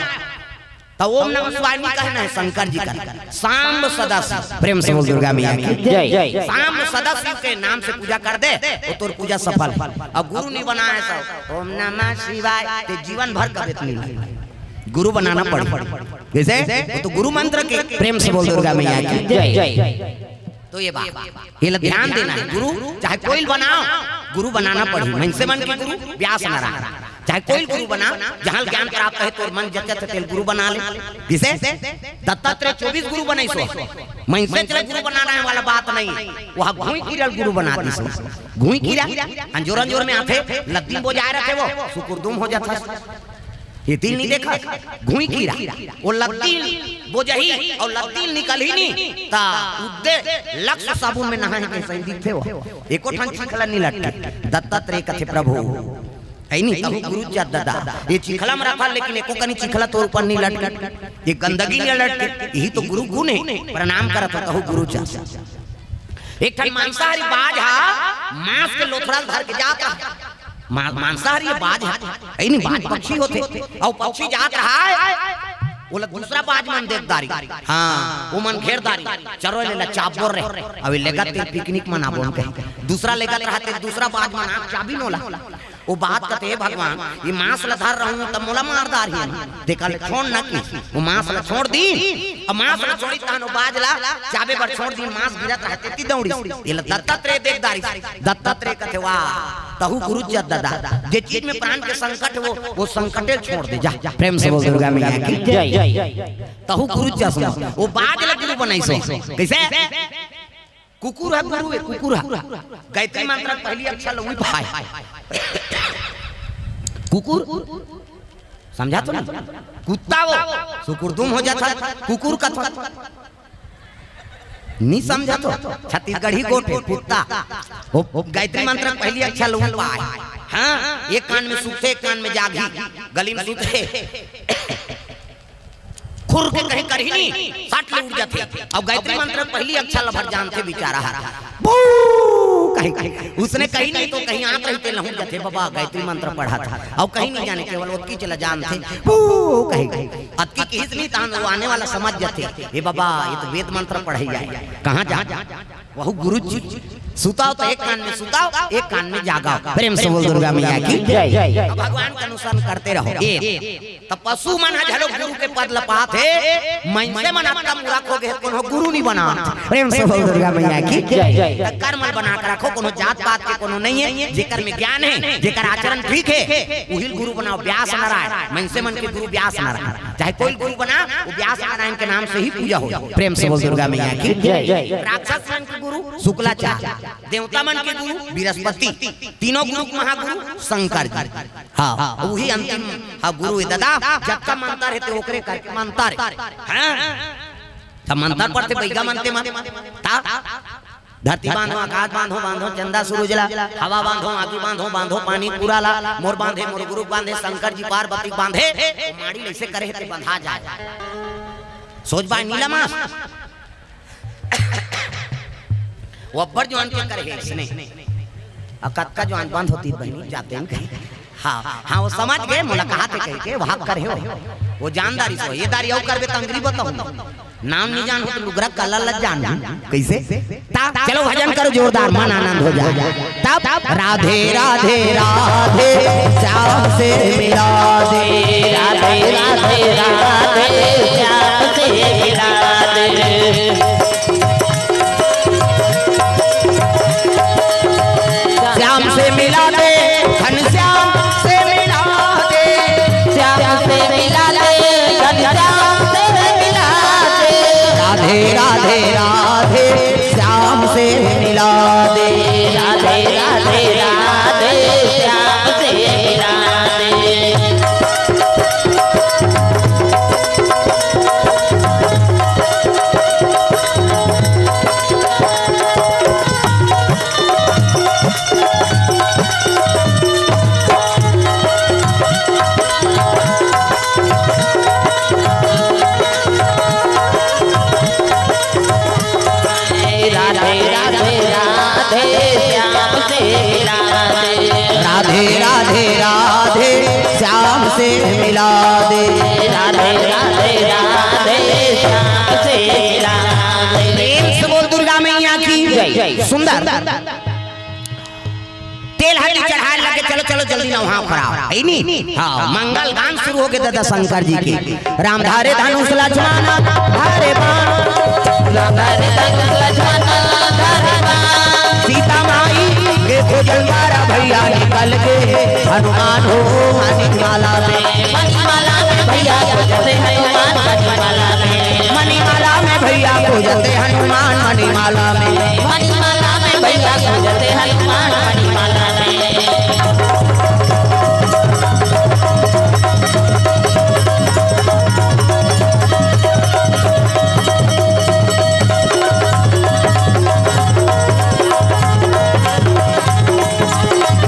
त ओम नमः शिवाय नहीं कहना हे, शंकर जी का, सांब सदा शिव। प्रेम से बोल दुर्गा मैया की जय। सांब सदा शिव के नाम से पूजा कर दे, वो तोर पूजा सफल। अउ गुरु नहीं बनाए सब ओम नमः शिवाय, ते जीवन भर कबे त नहीं। गुरु बनाना पड़ही। कइसे? वो तो गुरु मंत्र के। प्रेम से बोल दुर्गा मैया की जय। तो ये बात, ये ला ध्यान देना हे। गुरु चाहे कोई बनाओ, गुरु बनाना पड़ही। मनसे मन के गुरु व्यास नारायण, चाहे कोई गुरु बना, जहाँ ज्ञान प्राप्त हे, तोर मन जचत हे, तेला गुरु बना ले। कइसे? दत्तात्रेय चौबीस गुरु बनाइस हो। मनसे तेला गुरु बनाना हे वाला बात नहीं, वो घुई कीरा ल गुरु बना दिस हो। घुई कीरा अंजोर अंजोर में आथे, लद्दी बोजाए रथे, वो सुकुरदुम हो जाथे। ये दिल नहीं देखा, घुई कीरा, वो लद्दी बोजही अउ लद्दी निकलही नहीं, त उद्दे लक्स साबुन में नहाए हे कइसे दिखथे वो। एको ठन चिखला नहीं लटके। दत्तात्रेय कथे प्रभु, हे नहीं, तहू गुरु च दादा, ये चिखला में रखा, लेकिन एको कनी चिखला तोर ऊपर नहीं लटके, ये गंदगी नहीं लटके, यही तो गुरु गुण हे। प्रणाम करत हो, तहू गुरु च। एक ठन मांसाहारी बाज हा मांस के लोथड़ा ल धर के जात रहा। मा-, मांसाहारी बाज हा, हे नहीं, बाज पक्षी होथे, अउ पक्षी जात रहा हे, ओला दूसरा बाज मन देख डारिस। हाँ, वो मन घेर डारिस, चलो ले ला चाबोर रे, अबे लेगत ते पिकनिक मनाबो हम कहे। दूसरा लेगत रहा ते दूसरा बाज मन आँख चाबिस न ओला। वो बाज कथे, "हे भगवान, ये मांस ला धर रहूं त मोला मार डारही ना।" तेकर ले छोड़ ना कि वो मांस ला छोड़ दिस, अउ मांस ला छोड़िस तहन वो बाज ला चाबे बर छोड़ दिस, मांस गिरत रहा ते ती दौड़िस। ये ला दत्तात्रेय देख डारिस। दत्तात्रेय कथे, "वाह, तहू गुरु च दादा, जे चीज में प्राण के संकट हे, वो, वो संकटे ल छोड़ दे जा।" प्रेम से बोल दुर्गा मैया की जय। तहू गुरु च सुन, वो बाज ला गुरु बनाइस हो। कइसे? कुकुर हा गुरु हे, कुकुर हा। गायत्री मंत्र के पहिली अक्षर ल उही पाए। कुकुर, समझा तो ना? कुत्ता वो, सुकुरदुम हो जाथे, कुकुर कथे। नहीं समझा तो? छत्तीसगढ़ी गोठ हे, कुत्ता। वो गायत्री मंत्र के पहिली अक्षर ल उही पाए। हाँ, एक कान में सुतथे, एक कान में जागही, गली में सुतथे। खुर के कहीं करही नहीं, सट ले उठ जाथे। अउ गायत्री मंत्र के पहिली अक्षर ल भर जानथे बिचारा हा। बू कहीं, कहीं। उसने कहीं नहीं तो कहीं आत रहिथे, लहुट जाथे, बाबा गायत्री मंत्र पढ़त हा। अउ कहीं नहीं जाने, केवल ओतकी च ल जानथे। बू कहीं, कहीं। अतकी किहिस नहीं तहन वो आने वाला समझ जाथे, "ए बाबा, ये तो वेद मंत्र पढ़े जाए।" कहाँ जा? वहू गुरु जी। सुताव तो एक कान में सुताव, एक कान में जागाव। प्रेम से बोल दुर्गा मैया की जय। अब भगवान का अनुसरण करते रहो। एक, त पशु मन ह घलो गुरु के पद ल पाथे, मनसे मन अतका मूरख हो गे, कोनो गुरु नहीं बना। प्रेम से बोल दुर्गा मैया की जय। त कर्म ल बना के रखो, कोनो जात पात के कोनो नहीं हे, जेकर में ज्ञान हे, जेकर आचरण ठीक हे, उही ल गुरु बनाओ। व्यास नारायण, मनसे मन के गुरु व्यास नारायण, चाहे कोई गुरु बना, वो व्यास नारायण के नाम से ही पूजा हो। प्रेम से बोल दुर्गा मैया की जय। राक्षस मन के गुरु शुक्लाचार्य, देवता मन के गुरु बृहस्पति, तीनों गुरु के महागुरु शंकर जी। हाँ, वही अंतिम, हाँ, गुरु हे दादा। जतका मंतर हे ते ओकरे करके मंतर हे। हाँ? त मंतर पढ़थे बइगा मन ते मन। ता धरती बांधो, आकाश बांधो, बांधो चंदा सूरज ला, हवा बांधो, आगी बांधो, बांधो पानी पूरा ला, मोर बांधे, मोर गुरु बांधे, शंकर जी पार्वती बांधे, वो माड़ी ल अइसे करे हे ते बंधा जाय। सोच बाय नीला मास। वो अब्बड़ जुआन के करे हे अइसने। अउ कतका जुआन बंद होतिस बहिनी, जाते ही कहीं। हाँ, हाँ, वो समझ गे, मोला कहाथे कहिके, वो हक करे हो। वो जानदारी सो, ये दारी अउ करबे त अंगरी बताहूँ। नाम नइ जानहूँ त लुगरा कला ल जानहूँ। कइसे? तब चलो भजन करो जोरदार, मन आनंद हो जाय। तब राधे राधे राधे, श्याम से मिला दे। राधे राधे राधे, श्याम से मिला दे। श्याम से मिला दे, घनश्याम से मिला दे। श्याम से मिला दे, घनश्याम से मिला दे। राधे राधे राधे, श्याम से मिला दे। राधे राधे राधे, श्याम से मिला दे। राधे राधे राधे, श्याम से मिला दे। राधे राधे राधे, श्याम से मिला दे। राधे राधे राधे, श्याम से मिला दे। प्रेम से बोल दुर्गा मैया की जय। सुंदर। तेल हल्दी चढ़ाय लगे, चलो, चलो, जल्दी नहा खोराव। हे नी? हाँ, मंगल गान शुरू हो गे दादा शंकर जी के। राम धरे धनुष लक्ष्मण धरे बाण। राम धरे धनुष लक्ष्मण धरे बाण। सीता माई के खोजल द्वारा भइया निकल गे हनुमान हो मणिमाला में। मणिमाला में भइया खोजते हनुमान मणिमाला में। मणिमाला में भइया खोजते हनुमान मणिमाला में। मणिमाला में भइया खोजते हनुमान मणिमाला में।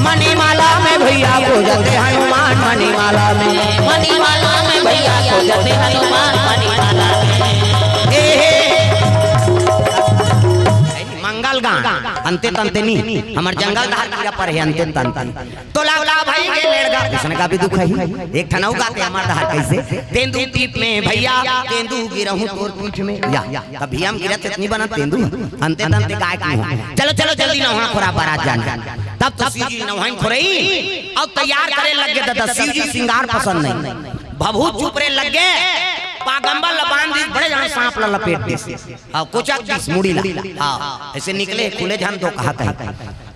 मणिमाला में भइया खोजते हनुमान मणिमाला में। मणिमाला में भइया खोजते हनुमान मणिमाला में। ए हे। मंगल गान, अंते तंते नी, हमर जंगल धार कीरा पर हे अंते तंते। तो लाव लाव भाई के लेड़गा, इसने का भी दुख है। एक ठन अउ गाथे हमर धार कइसे? तेंदू दीप में भइया, तेंदू गिरहूँ तोर पीठ में। या, या, तब भइया हम गिरत इतनी बना तेंदू, अंते तंते काय की हो। चलो, चलो, जल्दी नहा खोरा बारात जाना। तब तो शिव जी नहाइन खोरई, अउ तैयार करे लग गे दादा। शिव जी सिंगार पसंद नहीं, भभूत चुपरे लग गे, बागंबर ल बांध दिस, बड़े जान सांप ल लपेट दिस। हाँ, कोचक दिस मुड़ी ला। हाँ, अइसे निकले, खुले झन दो कहत हे।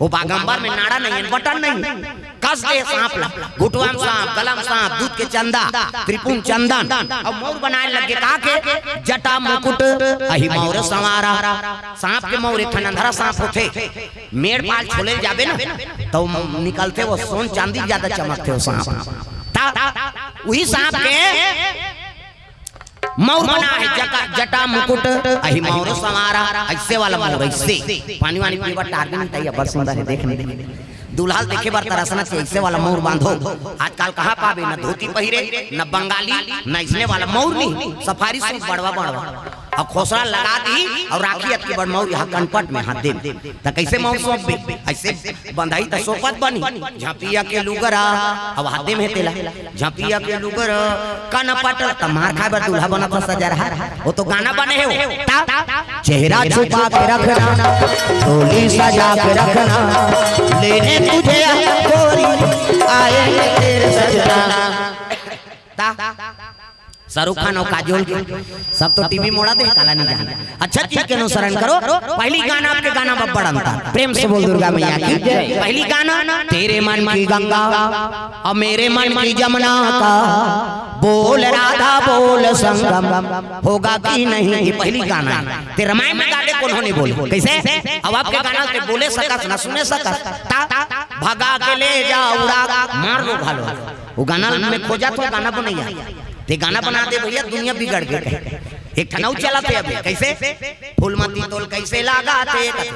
वो बागंबर में नाड़ा नहीं हे, बटन नहीं हे। कस दे सांप ला, घुटवा म सांप, गला म सांप, दूध के चंदा, त्रिपुन चंदन, अउ मउर बनाय लग गे का के, जटा मुकुट अहि मउर संवारा। सांप के मउर एक ठन अंधरा सांप होथे, मेड़ पाल छोले ल जाबे ना, त निकलथे वो सोन चांदी ज्यादा चमकथे वो सांप। ता, उही सांप के मउर बना हे, जटा, जटा मुकुट अहि मउर संवारा, अइसे वाला मउर, अइसे। पानी वानी पीए बर टार भी नहीं चाहिए, बड़ सुंदर हे, देख नहीं। दूल्हा ल देखे बर तरसना चाहिए, अइसे वाला मउर बांधो। आजकल कहाँ पाबे, न धोती पहिरे, न बंगाली, न अइसने वाला मउर नहीं, सफारी सूट बड़वा बड़वा। अउ खोसरा लगा दी अउ राखी अतकी बड़ मउर यहाँ कनपट में हाथ दे। त कइसे मउर सौंपबे? अइसे बंधाही त सोपत बनी। झपिया के लुगरा, अब हाथे में तेला। झपिया के लुगरा, कनपट, त मार खाय बर दूल्हा बनत हे सजरहा। वो तो गाना बने हे वो। ता, चेहरा छुपा के रखना, टोली सजा के रखना, लेने तुझे गोरी, आएंगे तेरे सजना। ता, शाहरुख खान और काजोल के, सब तो टीवी मोड़ा दे, काला नहीं जाना। अच्छा चीज के अनुसरण करो। पहली गाना, अब के गाना में बड़ अंतर। प्रेम से बोल दुर्गा मैया की। पहली गाना, तेरे मन की गंगा और मेरे मन की जमुना का बोल राधा बोल संगम होगा कि नहीं, ये पहली गाना है। ते रामायण में गा दे, कोनो नहीं बोले। कैसे? अब आप के गाना के बोले सकस ना सुने सकस, ता भगा के ले जाओ उड़ा, मार लो घालो। वो गाना में खोजा तो गाना बनैया, ते गाना बना दे भैया, दुनिया बिगड़ गई। एक ठन अउ चलत हे अभी, कैसे? फूल मती तोल कैसे लागत हे?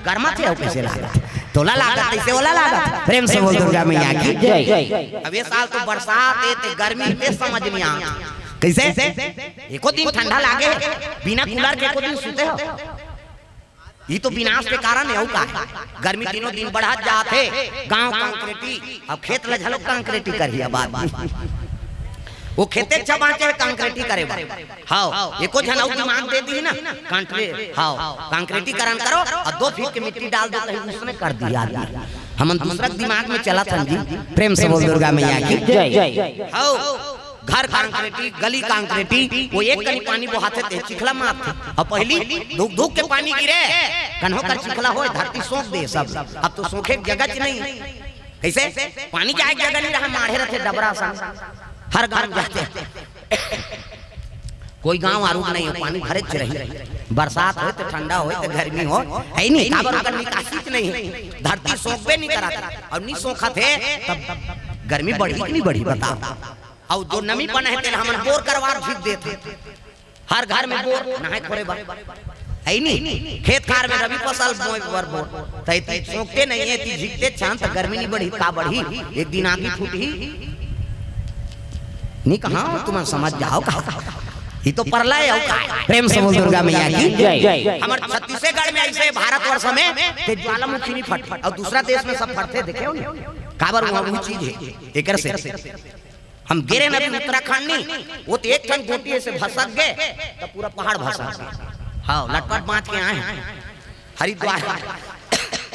गरमा थे हो कैसे लागत? तोला लागत, कैसे ओला लागत? प्रेम से बोल दुर्गा मैया की। जय। अब ये साल तो बरसात हे, ते गर्मी हे, ते समझ नहीं आ। कैसे? एको दिन ठंडा लागे, बिना कूलर के एको दिन सुते हो? ये तो विनाश के कारण हे, अउ का हे? गर्मी दिनों दिन बढ़त जात हे, गांव कंक्रीटी, अब खेत ल घलो कंक्रीटी करही अब आदमी। वो खेते अच्छा बांचे हे कंक्रीटी करे बर। हाव, एको झन अउ दिमाग दे दी ना, कंक्री-, हाव, कंक्रीटीकरण करो और दो फीट के मिट्टी डाल दो, कहीं उसने कर दिया आदमी। हमन दूसरा के दिमाग में चलत हन जी। प्रेम से बोल दुर्गा मैया की। जय। हाव, घर कंक्रीटी, गली कंक्रीटी, वो एक कनी पानी बोहाथे ते चिखला मारथे। अब पहली धुक धुक के पानी गिरे, कन्हो कर चिखला होय, धरती सोख दे सब। अब तो सोखे के जगह च नहीं। कैसे? पानी जाए के जगह नहीं रहा, माढ़े रथे डबरा सा। हर गांव जाते। कोई गांव आरूग नहीं हो, पानी भरे च रही। बरसात होय तो ठंडा होय तो गर्मी होय, हे नहीं, काबर ओकर निकासी च नहीं हे। धरती सोखबे नहीं करत, और नहीं सोखत हे, तब गर्मी बढ़ी कि नहीं बढ़ी, बताओ। अउ जो नमी बना हे, तेला हमन बोर करवार झिक देथे। हर घर में बोर, नहाए खोरे बर। हे नहीं? खेत खार में रबी फसल बोए बर बोर। तै, तै सोखते नहीं हे, ती झिकते छान, त गर्मी नहीं बढ़ी, का बढ़ी? एक दिन आगी फूटही। नहीं कहा, तुमन समझ जाओ का? ये तो परलय हे, अउ का हे? प्रेम से बोल दुर्गा मैया की। जय। हमर छत्तीसगढ़ में ऐसे भारतवर्ष में ते ज्वालामुखी नहीं फट, और दूसरा देश में सब फटथे, देखे हो नहीं? काबर वहाँ वही चीज हे, एकर से। हम गे रहेन अभी उत्तराखंड नी, वो तो एक ठन गोटी ऐसे भसक गे, तो पूरा पहाड़ भसक गे। हाँ, लटपट बांच के आए हैं। हरिद्वार,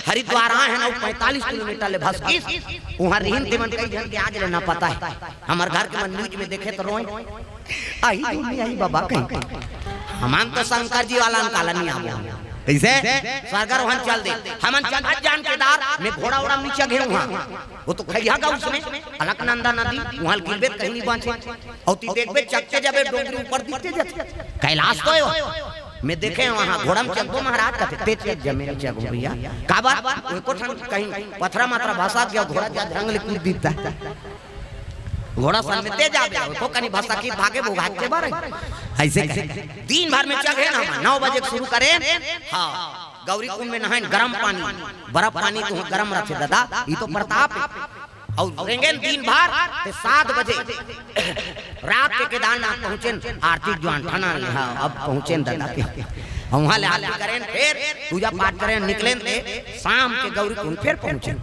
हरिद्वार आए हैं ना, वो पैंतालीस किलोमीटर ले भसकिस। वहाँ रिहिन तेमन कई झन के आज ले ना पता हे। हमर घर के मन न्यूज में देखे तो रोए। आही दुनिया ही बाबा कहीं। हमन तो शंकर जी वाला अंकाला नहीं आवे। कैसे? स्वर्ग रोहन चल दे। हमन चल जान केदार में घोड़ा उड़ा नीचे घेरू हाँ। वो तो खैहा गा उसने, अलकनंदा नदी, वहाँ गिरबे त कहीं नहीं बांचे। और ती देखबे चकते जाबे डोंगरी ऊपर दिखते जाते। कैलाश तो हे वो। मैं देखे वहाँ घोड़ा में चघबो महाराज कहते, तेज तेज जमीन चघो भैया। काबर? वो एको ठन कहीं पथरा मात्रा भसक गया, घोड़ा जा ढंग ले कूद दिखता। घोड़ा सन में तेज आ गया, वो कहीं भसकी भागे भुगाक के बारे। ऐसे कहे। दिन भर में चघे ना, नौ बजे शुरू करे। हाँ। गौरी कुंड में नहाएन, गरम पानी, बर्फ पानी तो गरम रथे दादा, ये तो प्रताप हे। और रेंगेन दिन भर, ते सात बजे रात के केदारनाथ पहुंचेन, आरती ज्वान ठना ले, हाँ, अब पहुंचेन दादा के। हम वहाँ ले आरती करेन, फिर पूजा पाठ करेन, निकलेन ते शाम के गौरी कुंड फिर पहुंचेन।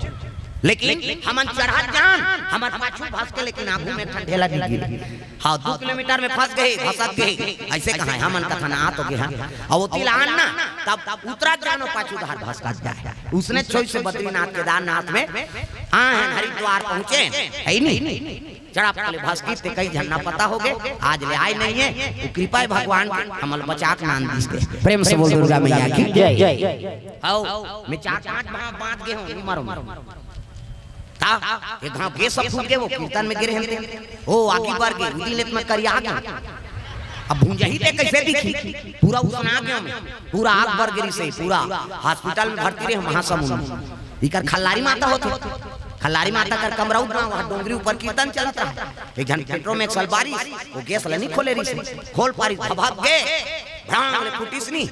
लेकिन हमन चढ़त जान, हमर पाछू भसके, लेकिन आगू में एक ठन ढेला दिख गे। हाँ, दू किलोमीटर में फंस गए, भसक गए। ऐसे कहा है, हमन कथन आ तो गए हैं। और वो तिलान ना, तब उतरत जानो पाछू धार भसकत जाए। उसने छोई से बद्रीनाथ केदारनाथ में आ हैं, हरिद्वार पहुंचे हैं, हे नहीं? चढ़ा पहले भसकी ते कई झन ना पता हो गए, आज ले आए नहीं है। वो कृपा है भगवान के, हमल बचाक नान दिस दे। प्रेम से बोल दुर्गा मैया की जय। आओ, मैं चार पांच बांध गए हूँ, नहीं मारो, मारो। ता, ये घाव गे सब फूट गए, वो कीर्तन में गिरे हन ते। ओ, आगी बर गे, उदी लेत में करिया गए। अब भूंजही ते कैसे दिखी? पूरा उसना गया मैं। पूरा आग बर गिरी से, पूरा हॉस्पिटल में भर्ती रहे महासमुंद। इकर खल्लारी माता होते। खल्लारी माता कर कमरा उठना, वहाँ डोंगरी ऊपर कीर्तन चलत रहा। एक झन पेट्रोल में एक साल बारिश, वो गैस ला नहीं खोले रही से। खोल पारी भभक गए, भ्रांग ले फूटिस नी।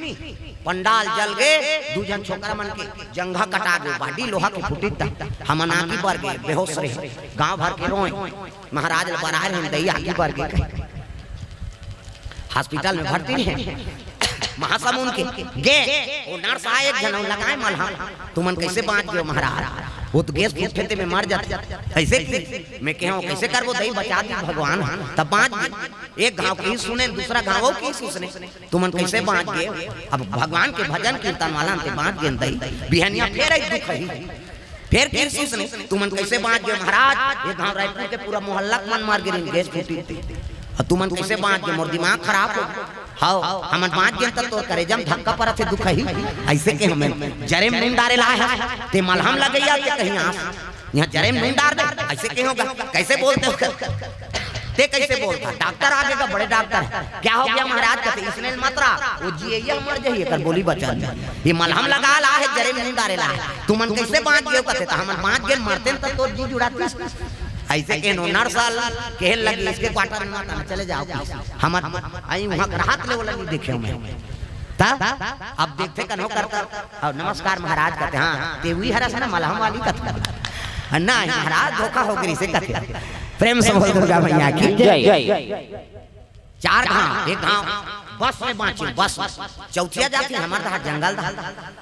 पंडाल जल गए, दू झन छोकरा मन के जंघा कटा गए, बाडी लोहा के फूटिस ता। हमन आगी बर गए, बेहोश रहे। गांव भर के रोए, महाराज ल बराए रहे, दई आगी बर गए। हॉस्पिटल में भर्ती रहे। महासमुंद के गे, वो नर्स आए एक झन, लगाए मलहम। तुमन कैसे बांच गए महाराज? वो तो गैस फूट खेते में मर जाते। ऐसे की मैं कहे हूँ, कैसे करबो दई, बचा दी भगवान, तब बांच गए। एक घाव की सुने, दूसरा घाव की सुने। तुमन कैसे बांच गए? अब भगवान के भजन कीर्तन वाला अंते बांच गए दई। बिहनिया फेर एक दुख ही। फेर फिर सुसने, तुमन कैसे बांच गए महाराज? ये गांव रायपुर के पूरा मोहल्ला के मन मार गिरिन, गैस फूटी थी। अब तुमन कइसे बांच गे? मोर दिमाग खराब हो गे। हव, हमन बांच गेन त तोर करेजा म धक्का परत हे, दुखही। अइसे के हमें जरे म नून डारे ला हे, ते मलहम लगइया, ते कहीं आस। इहाँ जरे म नून डार दे, अइसे के होगा? कइसे बोलते हो? ते कइसे बोलता? डॉक्टर आगे का, बड़े डॉक्टर हे। क्या हो गया महाराज? कथे, "इसने मत रहा, वो जियइया मर जाही, एकर बोली बचन जाही। ये मलहम लगा ला हे, जरे म नून डारे ला हे। तुमन कइसे बांच गेव?" कथे, "त हमन बांच गेन, मरतेन त तोर जी जुड़ातिस।" अइसे के नो नर्स आल कहे लगी, "इसके क्वार्टर में मत आना, चले जाओ।" हमन आई उहाँ कर हाथ ले वाला नहीं देखे मैं। त अब देखथे कन्हो करता, "अउ नमस्कार महाराज," कथे, "हाँ, ते उही हरस ना मलहम वाली?" कथे, "नहीं महाराज, धोखा हो गे रिहिसे," कथे। प्रेम से बोल दुर्गा मैया की जय। चार घांव, एक घांव बस में बांचे, बस में। चौथिया जाथे, हमर डहर जंगल डहर।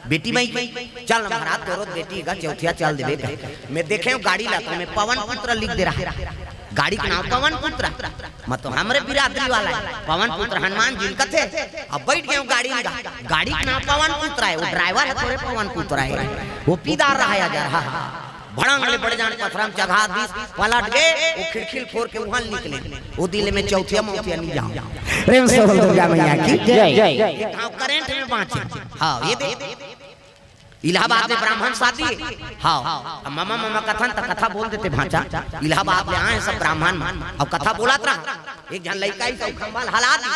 बेटी माई के, "चल ना महाराज, तोरो बेटी का चौथिया चल देबे," कहे। मैं देखे हूँ गाड़ी ला, तो मैं पवन पुत्र लिख दे रहा। गाड़ी के नाम पवन पुत्र। मैं तो हमरे बिरादरी वाला हे, पवन पुत्र हनुमान जी ल कथे। अब बैठ गए हूँ गाड़ी में, गाड़ी के नाम पवन पुत्र हे, वो ड्राइवर हे, थोड़े पवन पुत्र हे, वो पीदार रहा हे, अजर, हाँ, हाँ। भड़ंग ले बड़े जान पथरा म चघा दिस, पलट गे, वो खिड़की ल फोर के उहाँ ले निकले। वो दिन ले मैं चौथिया मौथिया नहीं जाऊँ। प्रेम से बोल दुर्गा मैया की जय। एक घांव करंट में बांचे। हाँ, ये दे। इलाहाबाद में ब्राह्मण शादी। हाँ, अब ममा ममा कथन त कथा बोल देते भांचा। इलाहाबाद ले आए सब ब्राह्मण, अब कथा बोलत रहा। एक झन लइका ही सब खंभा ल हला दी।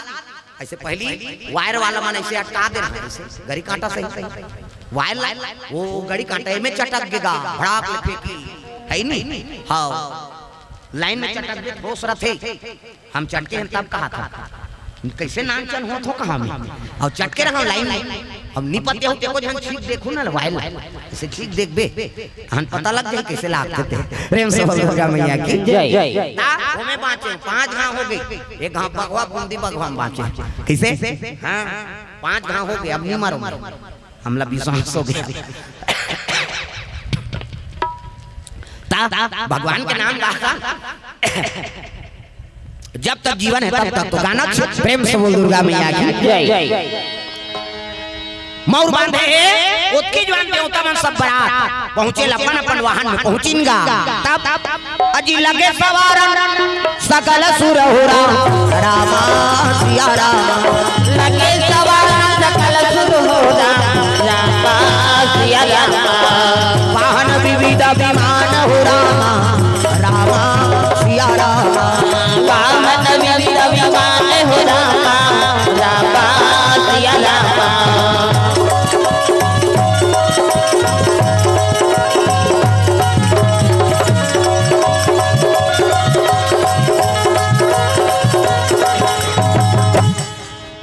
अइसे पहिली वायर वाला मन अइसे अटका दे रहा, अइसे गरी कांटा सही, सही। वायर ला, वो गरी कांटा एमे चटक गेगा, भड़ाक ले फेंकी, हे नी? हाँ, लाइन में चटक दे, ठोस रथे। हम चटके हन तब कहा था, "कइसे नानचन होत हो कहाँ में?" अउ चटके रहा लाइन में। अब नी पते हो, तेको झन छींक देखो ना, वायर ला। अइसे छींक देखबे, हन पता लग जाही कइसे लागथे ते। प्रेम से बोल दुर्गा मैया की जय। ता ओमे बांचे, पांच घांव हो गे। एक घांव बघवा, बूंदी बघवा में बांचे। कइसे? हाँ, पांच घांव हो गे, अब नी मरो। हमला विश्वास हो गे। ता भगवान के नाम ला। जब तक जीवन हे, तब तक तो गाना छ-, प्रेम से बोल दुर्गा मैया की जय। मउर बांधे हे, ओतकी जुवार देवता मन सब बरात पहुंचे ल अपन अपन वाहन में पहुंचिन गा। तब अजी लगे सवारन सकल सुर हो राम, रामा सिया राम। लगे सवारन सकल सुर हो राम, रामा सिया राम। वाहन विविध विमान हो राम, रामा सिया रामा। वाहन विविध विमान हो रामा, रामा सिया रामा।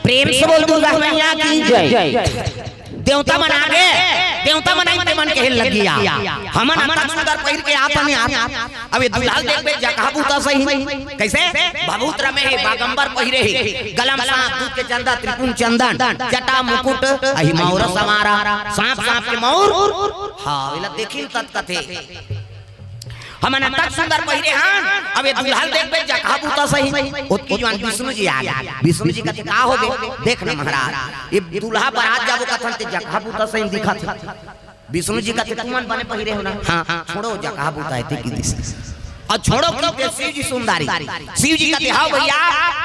प्रेम से बोल दुर्गा मैया की जय। देवता मन आगे, देवता मन आइन ते मन कहे लगिया, "हमन अतक सुंदर पहिर के आत हन यार, अब ये दुल्हा ल देखबे जगह बूता सही।" कइसे? भभूत रमे हे, बागंबर पहिरे हे, गला म सांप, दूध के चंदा, त्रिपुंड चंदन, जटा मुकुट, अही मउर संवारा, सांप सांप के मउर। हाँ, एला देखिन तत कथे। हमन अतक सुंदर पहिरे हन, अब ये दुल्हा ल देखबे जगह बूता सही। ओतकी जुवार विष्णु जी आगे। विष्णु जी कथे, "का हो गे? देख ना महाराज, ये दुल्हा बरात जाबो कथन ते जगह बूता सही दिखत हे।" विष्णु जी कथे, "तुमन बने पहिरे हो ना?" "हाँ, हाँ, छोड़ो जगह बूता हे ते की दिस।" अउ छोड़ो की ते शिव जी सुंदरी। शिव जी कथे, "हाँ भइया,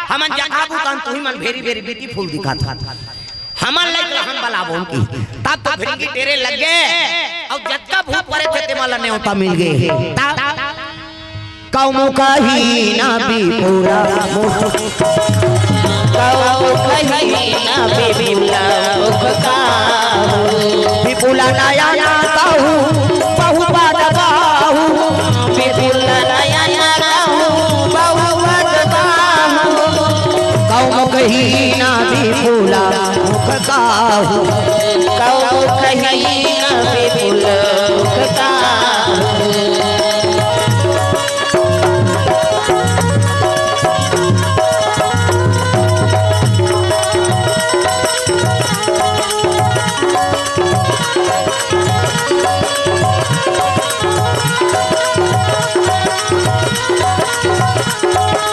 हमन जगह बूता हन, तुही मन very very beautiful दिखत हो।" हमन लइक ल हम बलाबोन की। तब तो फिरंगी डेरे लग गे, अउ जतका भूत परेत हे, तेमन ल नेवता मिल गे। तब कउमुखहीन विपुल मुख, कउमुखहीन विपुल मुख काहू, विपुल नयन काहू, बहुपद बाहू, विपुल नयन काहू, बहुपद बाहू। कउमुखहीन विपुल मुख काहू, कउमुखहीन विपुल मुख काहू।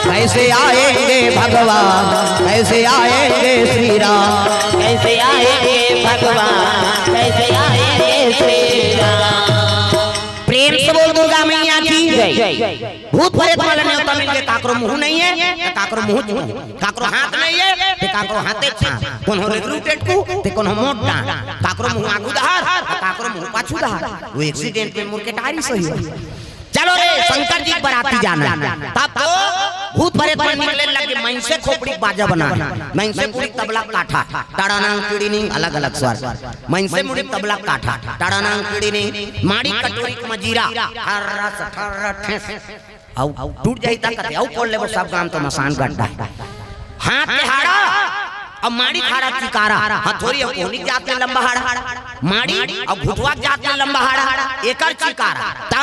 कैसे आएंगे भगवान, कैसे आएंगे श्री राम, कैसे आएंगे भगवान, कैसे आएंगे श्री राम। प्रेम से बोल दुर्गा मैया की भूत परेत मन ला नेवता मिल गे, काकरो मुंह नइ हे, त काकरो मुंह च मुंह, काकरो हाथ नइ हे, त काकरो हाथे च हाथ, कोनो रेगरू टेटकू, त कोनो मोट डांट, काकरो मुंह आगू डहार, त काकरो मुंह पाछू डहार। वो accident में मुड़ के टारी सही हो। चलो रे, शंकर जी के बराती जाना हे। तब तो भूत परेत मन निकले लगे, मइनसे खोपड़ी के बाजा बना हे, मइनसे मुड़ी तबला काठा, टाड़ानांग टिड़ीनिंग, अलग-अलग स्वर। मइनसे मुड़ी तबला काठा, टाड़ानांग टिड़ीनिंग, माड़ी कटोरी के मजीरा, ठर्रस, ठर्र, ठेस। अउ टूट जाही त कथे, अउ कोड़ लेबो सब गांव तो मसान गड्ढा। हाथ के हाड़ा, अउ माड़ी के हाड़ा चिकारा, हथौरी अउ कोहनी के जात ले लंबा हाड़ा, माड़ी अउ घुटवा के जात ले लंबा हाड़ा, एकर चिकारा। त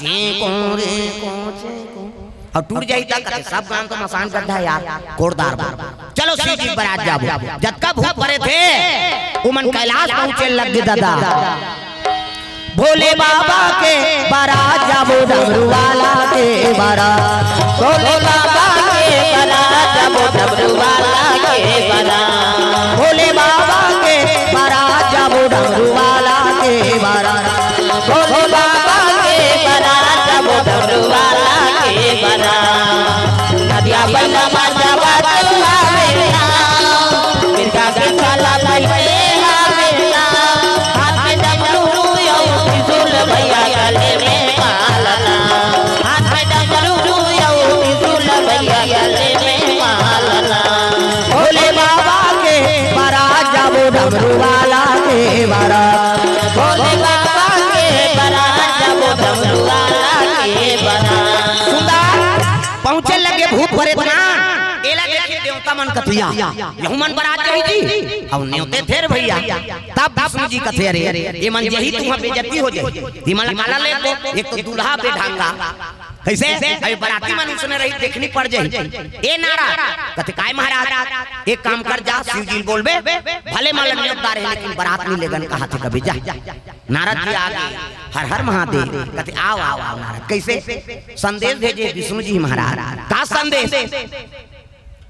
चेंको रे को, चेंको। अउ टूट जाही त कथे, सब गांव तो मसान गड्ढा यार, कोड़दार बा। चलो शिव जी के बरात जाबो। जतका भूत परेत हे, उमन कैलाश पहुंचे लग गे दादा। भोले बाबा के बरात जाबो, डमरू वाला के बरात। भोले बाबा के बरात जाबो, डमरू वाला के बरात। भोले बाबा के बरात जाबो, डमरू वाला के बरात। भोले बाबा के बरात जाबो, डमरू वाला के बरात। नदिया बंदा मार जावा तू आवे ना, मिर्गा के छाला पहिरे आवे ना। हाथ में डमरू अउ त्रिशूल भैया गले में माला ना। हाथ में डमरू अउ त्रिशूल भैया गले में माला ना। भोले बाबा के बरात जाबो, डमरू वाला के बरात। भोले बाबा के बरात जाबो, डमरू वाला के बरात। सुंदर पहुंचे लगे भूत परेत मन, एला देखे देवता मन कथे, यहू मन बरात जाही जी, अउ नेवते थें भैया। तब विष्णु जी कथे, अरे, ए मन जाही त उहां बेइज्जती हो जाही, ए मन ला काला लेबो, एक तो दूल्हा बेढंगा, कइसे? अभी बराती मन उसने रही, देखनी पड़ जाही। ए नारद, कथे, काय महाराज, एक काम कर जा, शिव जी ल बोलबे, भले मन ला नेवत डारे हे, लेकिन बरात नइ लेगन कहाथे कबे, जा। नारद जी आगे, हर हर महादेव, कथे, आव, आव, आव नारद, कइसे? संदेश भेजे विष्णु जी महाराज, का संदेश?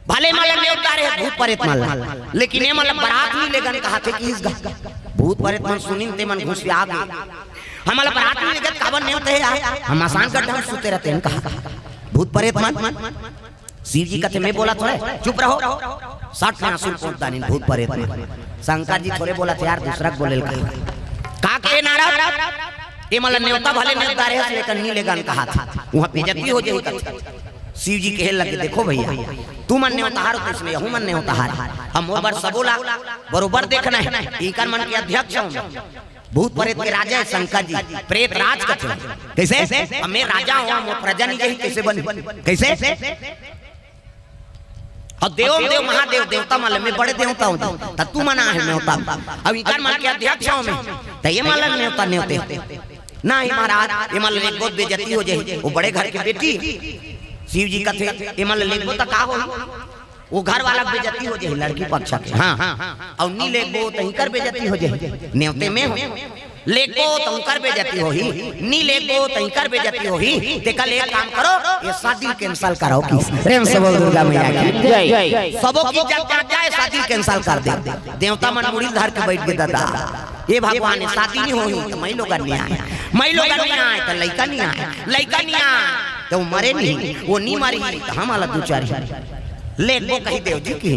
भले मन ला नेवत डारे हे भूत परेत मन ला, लेकिन ए मन ला बरात नइ लेगन कहाथे किहिस गा। भूत परेत मन सुनिन ते मन घुसिया गे। हमन ला बरात नइ लेगत, काबर नेवत हे यार? हम मसान गड्ढा म सुते रहितेन कहा। भूत परेत मन। शिव जी कथे, मैं बोलत हों, चुप रहो। सट ले आंसू ल पोंछ डारिन भूत परेत मन। शंकर जी थोरे बोलत हे यार, दूसरा के बोले ल कहा। का कहे नारद? ए मन ला नेवता भले नेवत डारे हस, लेकिन नइ लेगन कहाथे। उहां बेइज्जती हो जाही कथे। शिव जी कहे लगे, देखो भैया, तुमन नेवतहार हो, त इसने यहू मन नेवतहार। अब मोर बर सबो ला बरोबर देखना हे। इकर मन के अध्यक्ष हों मैं। भूत परेत के राजा हे शंकर जी, परेत राज कथे। कइसे? अब मैं राजा हों, मोर प्रजा नइ जाही, कइसे बनही? कइसे? अउ देव, देव महादेव, देवता मन ले मैं बड़े देवता हों, त तुमन आहे नेवता। अब इकर मन के अध्यक्ष हों मैं, त ए मन ला नेवता नेवते। नहीं महाराज, ए मन ला लेगबो त बेइज्जती हो जाही। वो बड़े घर के बेटी, शिव जी कथे, ए मन ला लेगबो त का होही? वो घर वाला के बेइज्जती हो जाही, लड़की पक्ष के। हां, अउ नइ लेगबो त इकर बेइज्जती हो जाही। नेवते मैं हों। लेगबो त उंकर बेइज्जती होही, नइ लेगबो त इकर बेइज्जती होही। तेकर ले एक काम करो, ए शादी ल cancel करो कि। प्रेम से बोल दुर्गा मैया की जय। सबो के इज्जत बांच जाय, शादी ल cancel कर दे। देवता मन मुड़ी ल धर के बइठ गे दादा। ए भगवान, ए शादी नइ होही त माईलोगन नइ आय, माईलोगन नइ आय त लइका नइ आय, लइका नइ आय त वो मरे नइ, वो नइ मरही त हमन ला दू चार ही लेगबो कहि देव जी कि।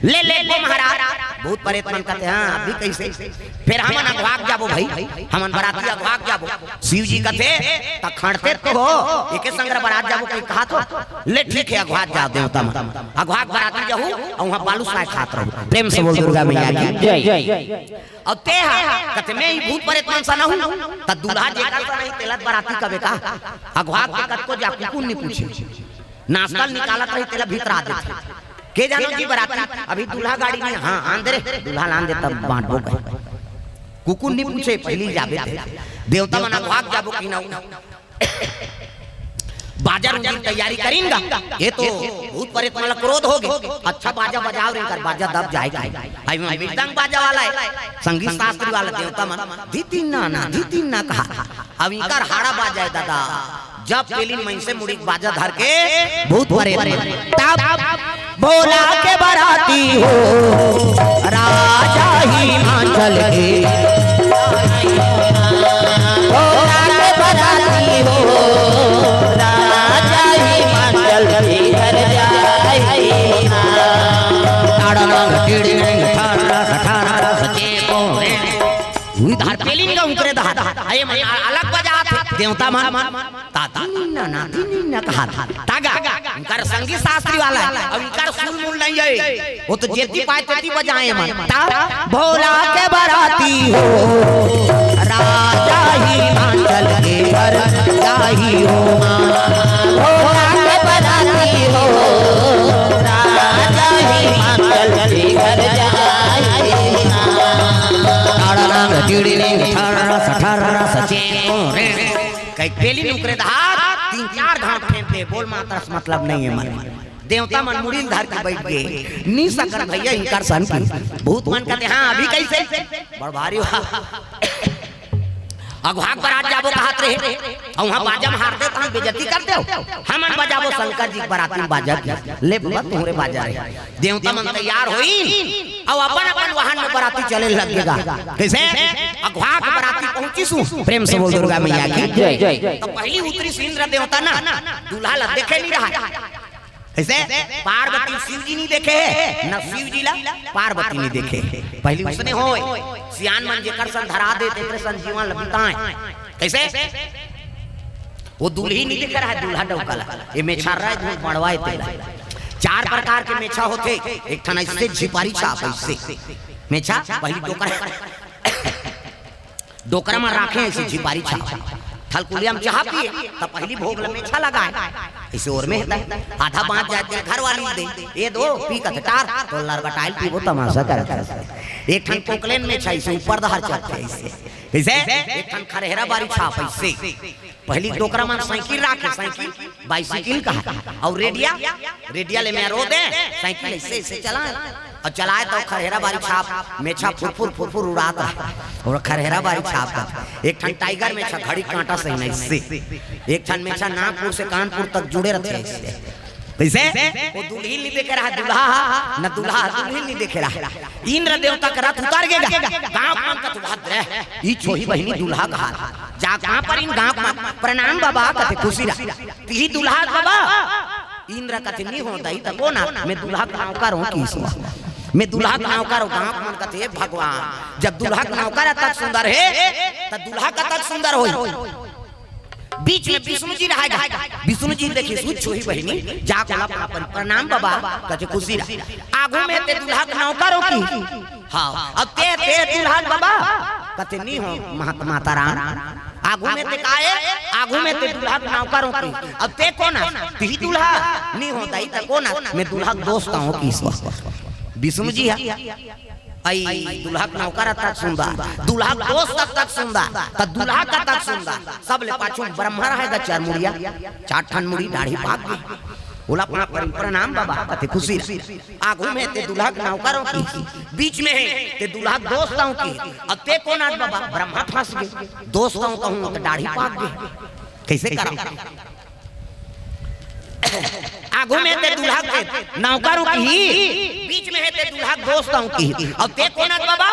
ले लेगबो महाराज। भूत परेत मन कथे, हां, अभी कइसे? फेर हमन अघवाक जाबो भई, हमन बराती अघवाक जाबो। शिव जी कथे, त खंड़ते तो हो, एके संग बरात जाबो कहि कहाथो। ले ठीक हे, अघवाक जाव देवता मन। अघवाक बराती जाहू, अउ उहां बालूसाय खात रहू। प्रेम से बोल दुर्गा मैया की जय। अउ तेहा कथे, मैं ही भूत परेत मन सन हूं, त दूल्हा जेकर सन हे तेला बराती कबे का? अघवाक के कतको जा कुकुर नइ पूछे। नाश्ता ल निकालत रही, तेला भीतरा देथे। के जानो जी बराती, अभी दूल्हा गाड़ी नइ, हां, आन दे रे, दूल्हा ल आन दे, तब बांटबो कहे। कुकुर नइ पूछे, पहिली जाबे ते। देवता मन अघवाक जाबो कि ना। बाजा रुंजी के तैयारी करिन गा। ए तो भूत परेत मन ला क्रोध हो गे। अच्छा बाजा बजाव रे, एकर बाजा दब जाय के। अभी मृदंग बाजा वाला हे, संगीत शास्त्री वाला देवता मन। धितिन ना ना, धितिन ना कहा। अब इकर हाड़ा बाजा हे दादा। जब पेलिन मइनसे मुड़ी के बाजा धर के भूत परेत मन। तब भोला के बराती हो, राजा हिमाचल के। भोला के बराती हो, पेलिन गा उंकरे दहात, अये मन अलग बजात हे, देवता मन, ताती निन्ना, नाती निन्ना कहात, तागा, उंकर संगीत शास्त्री वाला हे, अउ उंकर सुर मुल नहीं हे, वो तो जेती पाए तेती बजाए मन, ता भोला के बराती हो, राजा हिमाचल के घर जाही हो माँ। भोला के बराती हो, राजा हिमाचल के घर जाही माँ। ताड़ानांग टिड़िलिंग ठर्रस ठर्रस चेंको रे। कई पेलिन उंकरे दहात, तीन चार घांव फेंक दे, बोल मातरा से मतलब नहीं हे मन। देवता मन मुड़ी ल धर के बइठ गे, नी सकन भइया इंकर सन की। भूत मन कहते, हाँ, अभी कइसे? बड़ भारी हुआ। अघवा के बरात जाबो कहत रहे, अउ उहाँ बाजा म हार दे, तहाँ बेइज्जती कर देव। हमन बजाबो शंकर जी के बराती म बाजा की। ले बबा, तोहरे बाजा रहे। देवता मन तैयार होई, अउ अपन अपन वाहन में बराती चले लग गे गा। कइसे? अघवा के बराती पहुँचिस हूँ। प्रेम से बोल दुर्गा मैया की जय। तो पहिली उतरिस इंद्र देवता ना, दूल्हा ला देखे नहीं रहा। कइसे? पार्वती शिव जी नहीं देखे हे, न शिव जी ला पार्वती नहीं देखे हे। पहिली उसने होय, सियान मन जेकर सन धरा दे, तेकर सन जीवन ल बिताए। कइसे? वो दुल्ही नहीं देखे रहा हे, दूल्हा डौका ला। ये मेछा रहा हे, धूल मड़वा हे तेला। चार प्रकार के मेछा होथे, एक ठन अइसे झिपारी छाप, अइसे। मेछा, पहिली डोकरा डोकरा म राखे अइसे झिपारी छाप। थलकुलिया म चाह पिए, त पहिली भोग ल मेछा लगाए। अइसे ओर में हेता, आधा बाँच जाए त घर वाली दे, ये दो, पी कथे टार, तो लरबटाइल पीबो तमाशा करत हस। एक ठन पोकलेन मेछा अइसे ऊपर दहार चलथे अइसे। कइसे? एक ठन खरहेरा बारी छाप अइसे। पहिली डोकरा मन साइकिल राखे, साइकिल, बाइसिकिल कहा, अउ रेडिया, रेडिया ले में रो दे, साइकिल अइसे, अइसे चलाए, अउ चलाए त खरहेरा बारी छाप, मेछा फुरफुर, फुरफुर उड़ात रहे, अउ खरहेरा बारी छाप का। एक ठन टाइगर मेछा घड़ी कांटा सही नहीं से, एक ठन मेछा नागपुर से कानपुर तक जुड़े रथे अइसे। कइसे? वो दुल्हिन नहीं देखे रहा, दूल्हा हा, न दूल्हा हा, दुल्हिन नहीं देखे रहा। इंद्र देवता के रथ उतार गे गा। गाँव मन कथे, "भद्र, ई छोही बहिनी दूल्हा कहात।" जा गाँव पर इन गाँव मन, "प्रणाम बाबा," कथे, "खुशी रहा।" "तिही दूल्हा बाबा?" इंद्र कथे, "नहीं हो दाई, त कोन आय?" "मैं दूल्हा के नौकर हों," किहिस। "मैं दूल्हा के नौकर हों।" गाँव मन कथे, "हे भगवान, जब दूल्हा के नौकर अतक सुंदर हे, त दूल्हा कतक सुंदर होही?" बीच में विष्णु जी रहा गा। विष्णु जी देखिस, "ओ छोही बहिनी, जा कोला अपन प्रणाम बाबा," कथे, "खुशी रहा।" "आगू में ते दूल्हा के नौकर हों किहिस।" "हाँ।" "अब ते, ते दूल्हा बाबा?" कथे, "नहीं हो मात-, माता राम।" "आगू में ते का हे?" "आगू में ते दूल्हा के नौकर हों किहिस।" "अब ते कोन आय?" "तिही दूल्हा।" "नहीं हो दाई, त कोन आय?" "मैं दूल्हा के दोस्त हों किहिस।" विष्णु जी हा। अई दूल्हा के नौकर अतक सुंदर, दूल्हा के दोस्त अतक सुंदर, त दूल्हा कतक सुंदर। सबले पाछू ब्रह्मा रहे गा, चार मुड़िया, चार ठन मुड़ी, दाढ़ी पाक गे। ओला अपना पर प्रणाम बाबा, कथे, "खुशी रहा।" "आगू में ते दूल्हा के नौकर हों किहिस, बीच में हे ते दूल्हा के दोस्त हों किहिस, अब ते कोन आय बाबा?" "ब्रह्मा फंस गे, दोस्त हों कहूँ त दाढ़ी पाक गे, कइसे करँव?" "आगू में ते दूल्हा के नौकर हों किहिस, बीच में हे ते दूल्हा के दोस्त हों किहिस, अब ते कोन आय बाबा?"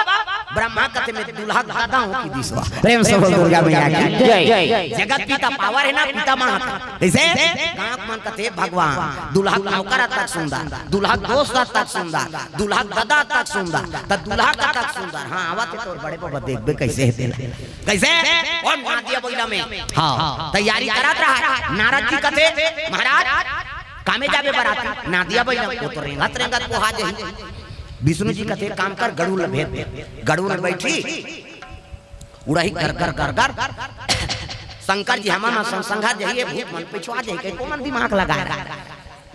"ब्रह्मा कथे, मैं दूल्हा के दादा हों," किहिस। प्रेम से बोल दुर्गा मैया की जय। जगत पिता पावर हे ना, पिता माँ। कइसे? गाँव मन कथे, "भगवान, दूल्हा के नौकर अतक सुंदर, दूल्हा के दोस्त अतक सुंदर, दूल्हा के दादा अतक सुंदर, त दूल्हा कतक सुंदर।" हाँ, आवत हे तोर बड़े बाबा, देखबे कइसे हे तेला। कइसे? ओ नादिया बइला में। हाँ, तैयारी करत रहा। नारद जी कथे, "महाराज, कामे जाबे बराती?" "नादिया बइला में।" "ओ तो रेंगत रेंगत पोहा जाही।" विष्णु जी कथे, "काम कर, गरुड़ ल भेज दे, गरुड़ म बइठही, उड़ही कर कर कर कर। शंकर जी हमर मन संग संघा जाही, भूत मन पिछुआ जाही, कहि को मन दिमाग लगाए रहा।"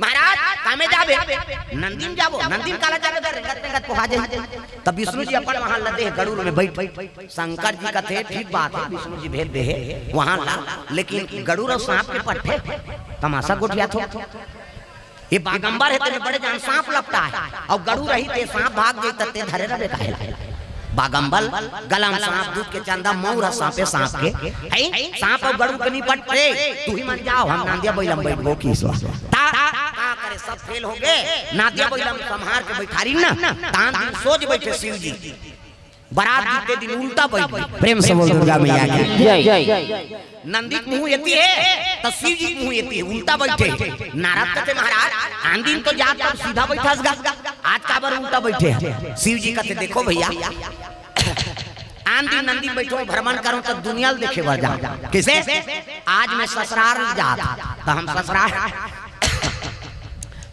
"महाराज, कामे जाबे?" "नंदी म जाबो।" "नंदी म काला जाबे गा, रेंगत रेंगत पोहा जाही।" तब विष्णु जी अपन वाहन ल दे, गरुड़ में बइठ। शंकर जी कथे, "ठीक बात हे, विष्णु जी भेज दे हे वाहन ला, लेकिन गरुड़ अउ सांप के पट्ठे, तमाशा गोठियाथो। ये बागंबर हे, तेमे बड़े जान सांप लपटा हे, अउ गरुड़ रही ते सांप भाग जाही, त ते धरे रहे काहे ला?" बागंबर, गला म सांप, दूध के चंदा, मउर ह सांपे सांप के। "हई, सांप अउ गरुड़ के निपट रे, तुही मन जाव, हम नांदिया बइला म बइठबो," किहिस। ता, का करे, सब फेल हो गे। नांदिया बइला म सम्हार के बइठारिन ना, तान दिन सोझ बइठे शिव जी। बरात जीते दिन उल्टा बइठ गे। प्रेम से बोल दुर्गा मैया की जय। नंदी के मुँह एती हे, त शिव जी के मुँह एती हे, उल्टा बइठे हे। नारद कथे, "महाराज, आन दिन तो जात तब सीधा बइठस गा, आज काबर उल्टा बइठे हस?" शिव जी कथे, "देखो भइया, आन दिन नंदी बइठो, भ्रमण करो, त दुनिया ल देखे बर जाओ। कइसे? आज मैं ससुराल जात, त हम ससुराल,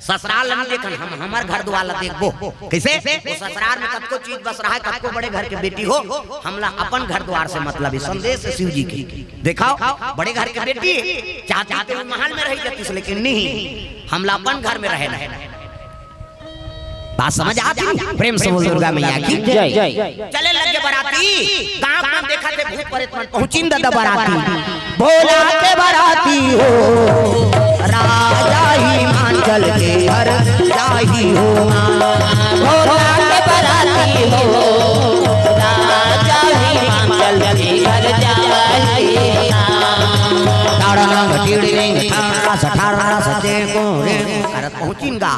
ससुराल ल नइ देखन, हम हमर घर दुआर ल देखबो। कइसे? वो ससुराल में कतको चीज बस रहा है, कतको बड़े घर के बेटी हो, हमला अपन घर दुआर से मतलब हे। संदेश हे शिव जी के। देखाओ, बड़े घर के बेटी, चाहती तो महल में रही जातीस, लेकिन नहीं, हमला अपन घर में रहे ना। बात समझ आती? प्रेम से बोल दुर्गा मैया की जय। चले लगे बराती, गांव में देखा थे भूत प्रेत मन पहुंचिन दादा बराती। भोला के बराती हो, राजा हिमांचल के घर जाही हो। भोला के बराती हो, राजा हिमांचल के घर जाही। डाड़ांग टीड़िंग ठाड़ा सा ठाड़ा सा दे को रे करत पहुंचिन गा।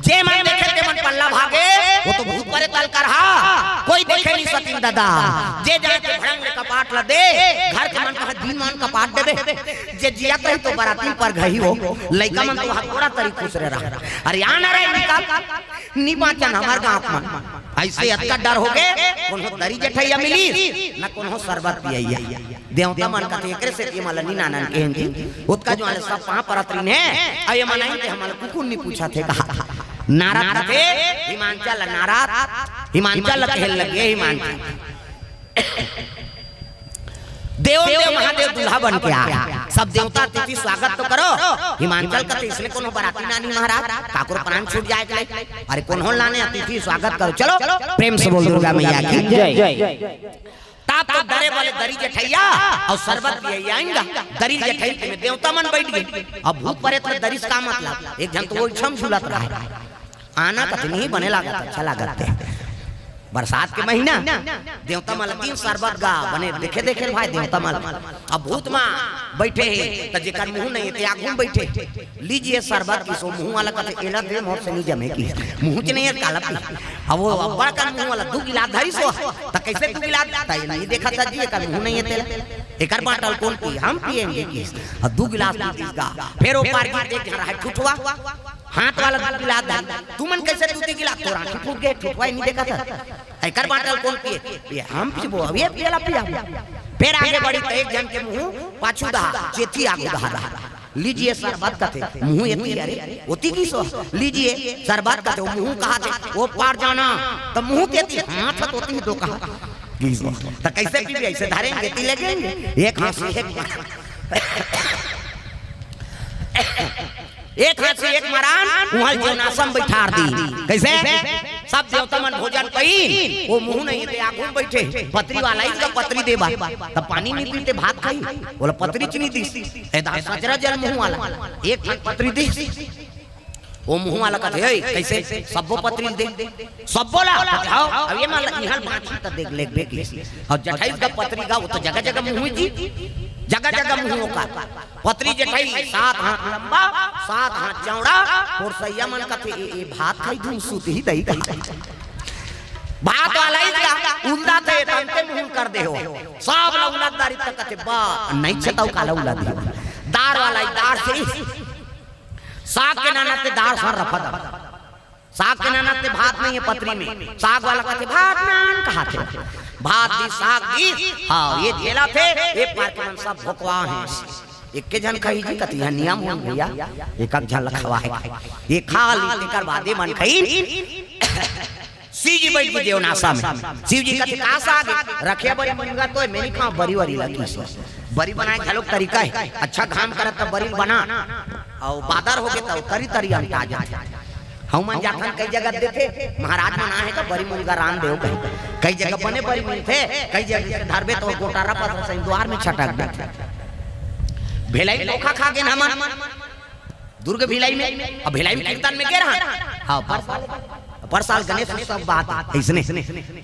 जे मन देखे ते मन पल्ला भागे, वो तो भूत परे तल कर हा। कोई देखे नहीं सकिन दादा। जे जाए के भड़ंग ले कपाट ला दे, घर के मन कहा दिन मन कपाट देबे। जे जिया तही तो बराती पर गही हो, लइका मन तो हथोड़ा तरी खुश रहे रहा। अरे आना रे निकाल, नी बाचन हमर गांव मन। ऐसे अतका डर हो गे, कोनो दरी जठैया मिली, न कोनो शरबत पियैया। देवता मन कथे, "एकरे सेती मला नी नानन केहेन जी।" ओतका जुवार ले सब पांव परत रहिन हे, अउ ये मन आइन ते हमला कुकुर नी पूछत हे कहा। नारद कथे, हिमांचल नारद, हिमांचल ल कहे लगे, हिमांचल। देव देव महादेव दूल्हा बन के आय। सब देवता अतिथि स्वागत तो करो। हिमांचल कथे इसने कोनो बराती नानी महाराज, काकरो प्राण छूट जाए के ले। अरे कोनो लाने अतिथि स्वागत करो। चलो, प्रेम से बोल दुर्गा मैया की जय। तब तो डरे वाले दरी जठैया अउ शरबत पियैया आइन गा। दरी जठैया में देवता मन बइठ गे। अब भूत परेत ले दरिस का मतलब? एक झन तो वो इच्छम झूलत रहा। आना कतनी बने लागत, अच्छा लागत हे। बरसात के महीना, देवता मन ल दिन शरबत गा, बने देखे देखे भाई देवता मन। अब भूत मन बइठे हे, त जेकर मुंह नहीं हे, ते आगू म बइठे। लीजिए शरबत किहिस, मुंह वाला कथे, "एला दे, मोर से नी जमे" किहिस। मुंह च नहीं हे, काला पी। अब वो अब्बड़ कन मुंह वाला दू गिलास धरिस हो, त कइसे दू गिलास? त ये नहीं देखत जी, एकर मुंह नहीं हे तेला। एकर बाटल कोन पी? हम पियेंगे किहिस। अब दू गिलास पी दिस गा। फेर ओ पार गिर एक झन रहा ठुठवा, हाथ वाला दू गिलास धर। तुमन कइसे दू दू गिलास? तोर आंखी फूट गे, ठुठवा नहीं देखत हे। एकर बाटल कोन पिए? ये हम पीबो, अब ये पियला पिया। फेर आगे बढ़ी त एक झन के मुंह पाछू डहा, चेती आगू डहा रहा। लीजिए शरबत कथे, मुंह एती अरे, ओती किहिस हो। लीजिए शरबत कथे, वो मुंह कहाथे, "ओ पार जाना", त मुंह तेती, हाथ ह ओती दो कहा। किहिस हो। त कइसे पीबे? अइसे धरेंगे, एती ले जाएंगे। एक हाथ से एक एक हाथ से एक मरान, उहां ल जेवनासा म बइठार दी। कइसे? सब देवता मन भोजन पइन, वो मुंह नहीं हे ते आगू म बइठे। पतरी वाला इसका पतरी देबा, त पानी नहीं पीते, भात खाही। बोला पतरी च नहीं दिस। ए दा सचरा जल मुंह वाला, एक ठन पतरी दिस। वो मुंह वाला कथे, "ए, कइसे? सब्बो पतरी ल दे।" सब्बो ला? कथे, "हव।" अब ये मान ला, इहां ल बांची त देख लेबे किहिस। अउ जठैस गा पतरी गा, वो तो जगह जगह मुंह जी, जगह जगह मुंह ओकर। पतरी जठई, सात हाथ लंबा, सात हाथ चौड़ा, पोरसैया मन कथे, "ए, ए भात खाही धुन सूत ही दई कही।" भात वाला ही का उल्दा थे, तंते मुंह कर दे हो। सब ला उलद दारी तक कथे, "बा, नहीं छताऊ काला उलद दियो।" दार वाला ही दार से, साग के नाना ते दार सार रफा दफा। साग के नाना ते भात नहीं हे पतरी में, साग वाला कथे, "भात नान" कहाथे। भात दिस, साग दिस, हाँ, ये झेलाथे, ये पार के मन सब भोकवा हे। एके झन खाही जी कथे, इहां नियम होही भैया, एक एक झन ल खवाए। ये खा ली, तेकर बादे मन खाही। शिव जी बइठ गे जेवनासा में। शिव जी कथे, "का साग हे?" "रखिया बरी मुनगा तो हे, मैं नहीं खांव बरी वरी ला" किहिस। बरी बनाए घलो के तरीका हे, अच्छा घाम करत त बरी ल बना, अउ बादर हो गे त तरी तरी अंटा जाथे। हमन जाथन कई जगह देथे, महाराज मन आहे का बरी मुनगा रांध देव कही। कई जगह बने बरी मिलथे, कई जगह धरबे त गोटारा पसर सही दुआर में छटक जाथे। भिलाई धोखा खा गेन हमन, दुर्ग भिलाई में, अब भिलाई में कीर्तन में गे रहा। हाँ, पर साल, पर साल गणेश उत्सव बात अइसने।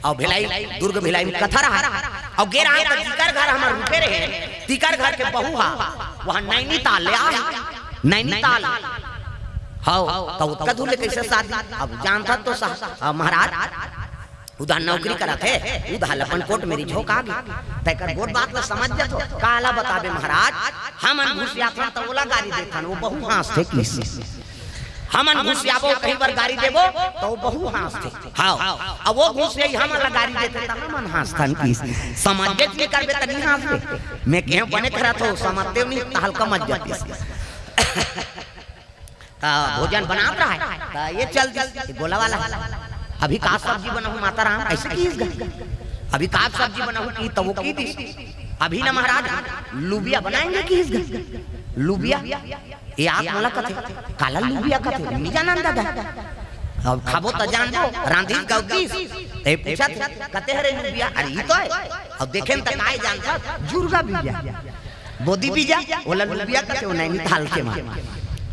अउ भिलाई, दुर्ग भिलाई में कथा रहा। अउ गे रहा त तिकर घर हमर रुके रहे, तिकर घर के बहू हा, वहाँ नैनीताल ले आए, नैनीताल। हव, त ओतका दूर ले कइसे शादी? अब जानथस तो सा-, अ, महाराज, उधार नौकरी करत हे, उधार ल अपन कोट मेरी झोंका गे। तेकर गोठ बात ल समझ जथो। काला बताबे महाराज, हमन घुसियाथन त ओला गारी देथन, वो बहू हाँसथे किहिस। हमन घुसियाबो, कहीं बर गारी देबो, त वो बहू हाँसथे। हाँ, अब वो घुसियाही हमन ला गारी देथे, त हमन हाँसथन कि समझबे नइ करबे, त नइ हाँसबे। मैं कहेंव बने करत हँव, समझतेव नहीं, त हल्का मच जातिस। त भोजन बनात रहय, त ये चल दिस, ये गोला वाला। अभी का सब्जी बनाहूँ माता राम, अइसे किहिस गा। अभी का सब्जी बनाहूँ कि, त वो कहि दिस, अभी ना महाराज, लुबिया बनाएंगे किहिस गा। लुबिया? ये आप मोला कथे, काला लुबिया कथे, नइ जानन दादा। अब खाबो त जानबो, रांधिस गा वो दिस। त ये पूछत, कते हरे लुबिया? अरे, ई तो हे। अब देखेन त काय जानथस, झुरगा बीजा। बोदी बीजा, ओला लुबिया कथे, वो नैनीताल के मन।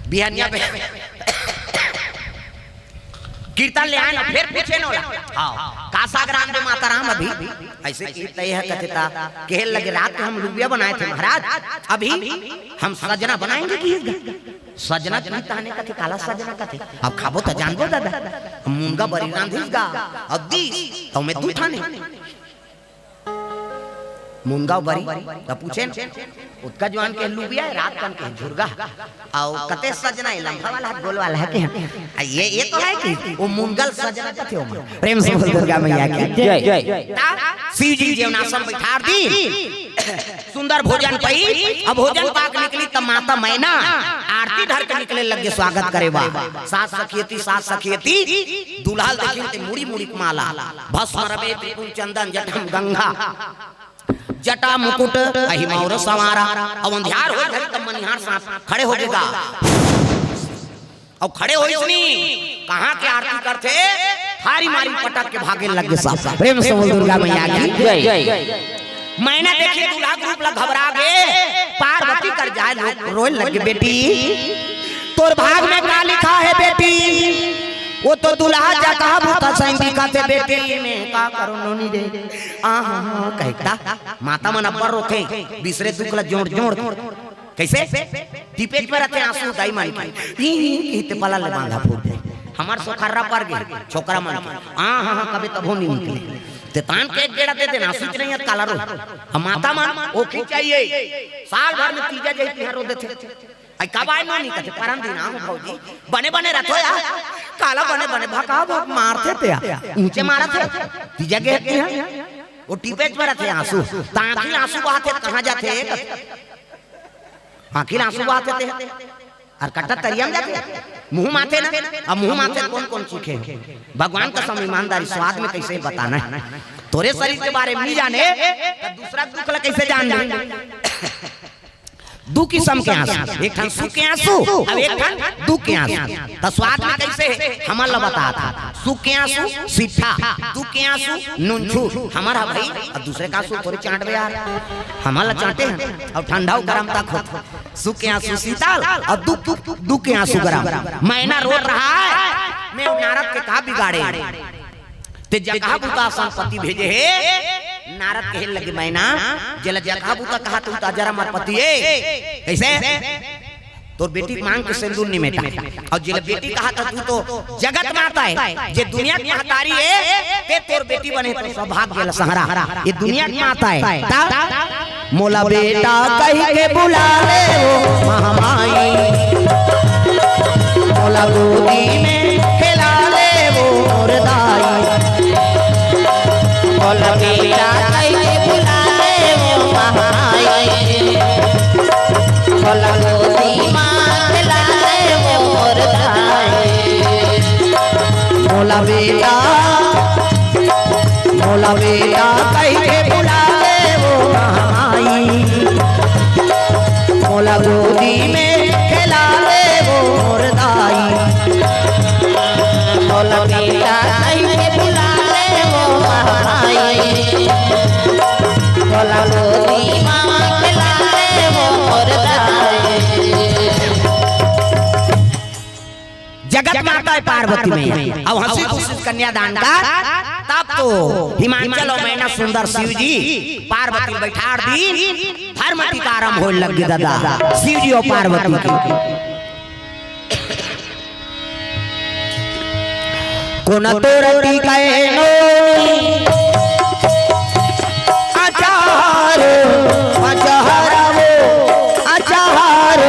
बिहनिया बे-, कीर्तन ले आएन, फेर पूछेन ओला, हाँ, का साग रांधे माता राम अभी? अइसे कि त ये कथे त, कहे लगे, रात के हम लुबिया बनाए थे महाराज, अभी हम सजना बनाएंगे किहिस गा। सजना की ताने कथे, काला सजना कथे। अब खाबो त जानबो दादा। मुनगा बरी रांधिस गा, अब दिस, त मैं दू ठाने। मुनगा बरी, त पूछेन, ओतका जुवान के लुबिया हे, रात कन के झुरगा। अउ कते सजना हे, लंबा वाला हे, गोल वाला हे के? आ, ये, ये तो हे कि वो मुनगा ल सजना कथे ओमा। प्रेम से बोल दुर्गा मैया की जय। जय। त शिव जी जेवन आसन बइठार दिस, सुंदर भोजन पाइस। अब भोजन पाके निकलिस त माता मैना आरती धर के निकले लगे स्वागत करे बर। सात सखी एती, सात सखी एती, दूल्हा ल देखिन ते मुड़ी मुड़ी के माला, भस्म रवे त्रिपुंड चंदन जटम गंगा, जटा मुकुट अहि मौर संवारा। अब अंधियार होय घरी तब मनिहार साथ खड़े होगे गा। अउ खड़े होइस नी, कहाँ के आरती करथे, थारी मारी पटक के भागे लगे सब। प्रेम से बोल दुर्गा मैया की जय। मैना देखिस दूल्हा के रूप ला, घबरा गे, पार्वती कर जाय रो-, रोय लगे, बेटी, तोर भाग में का लिखा हे बेटी? वो तो दूल्हा जकहा भूता सही दिखथे बेटी, मैं का करों नोनी रे। आ हा हा, कहिथे माता मन अब्बड़ रोथे, बिसरे दुख ला जोड़ जोड़। कइसे? टिपेच बर रथे आंसू दाई मन के। ई, ई, ई, ते पला ले बांधा फूट जाय। हमर सोखर्रा पर गे, छोकरा मन के। आ, हाँ, हाँ, कबे तभो नइ निकले। ते तान के एक गेड़ा दे देना, आंसू च नइ हे त काला रो। अब माता मन, ओखी चाहिए। साल भर में तीजा जही तिहार रो देथे। अई कब आय नोनी कथे, परन दिन आहूँ भौजी। बने, बने रथो या। काला बने, बने भका भक मारथे ते या। ऊंचे मारत हे। तीजा गे हे तिहार। वो टिपेच बर रथे आंसू। त आंखी आंसू बहाथे, कहाँ जाथे? आंखी आंसू बहाथे ते। अउ कट्टा तरिया में जाथे। मुंह माथे ना, अब मुंह माथे कोन कोन चीखे हो? भगवान कसम ईमानदारी स्वाद में कइसे बताना हे। तोरे शरीर के बारे में नइ जाने, त दूसरा दुख ला कइसे जान ले? दू किसम के आंसू, एक ठन सुख के आंसू, अउ एक ठन दुख के आंसू। त स्वाद में कइसे हे? हमन ला बतात हँव। सुख के आंसू सीठा, दुख के आंसू नुनछू। हमर हा भई, अउ दूसरे का आंसू थोरे चांटबे यार। हमन ला चांटे हन, अउ ठंडा अउ गरम तक होत। सुख के आंसू शीतल अउ दुख, दुख, दुख के आंसू गरम। मैना रोत रहय, मैं नारद के का बिगाड़ेंव? ते जकहा बुता संपत्ति भेजे हे, नारद कहे लगे, मैना, जेला जकहा बुता कहत हस त जरा मोर पति ए। कइसे? तोर बेटी के मांग के सेंदूर नइ मेटाय। अउ जेला बेटी कहत हस त तू तो जगत माता ए, जे दुनिया के महतारी ए, ते तोर बेटी बने त सौभाग्य ल संघरा। ये दुनिया के माता ए। त मोला बेटा कहि के बुला ले वो महामाई, मोला गोदी में खेला ले वो मोर दाई। मोला बेटा कहि के बुला ले वो महामाई, मोला गोदी में खेला ले वो मोर दाई। मोला बेटा, मोला बेटा कहि के बुला ले वो महामाई। मोला गोदी में खेला ले वो मोर दाई। मोला बेटा कहि के बुला ले वो महामाई। मोला गोदी में खेला ले वो मोर दाई। जगत माता ए पार्वती मैया। अब हंसी खुशी कन्यादान कर, तब तो हिमांचल अउ मैना सुंदर शिव जी पार्वती ल बइठार दिन, धर्म टीका आरंभ होय लग गे दादा, शिव जी अउ पार्वती के। कोन तोर टीका ए नोनी, अचार अचहर वो, अचार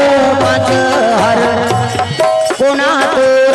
अचहर। कोन तोर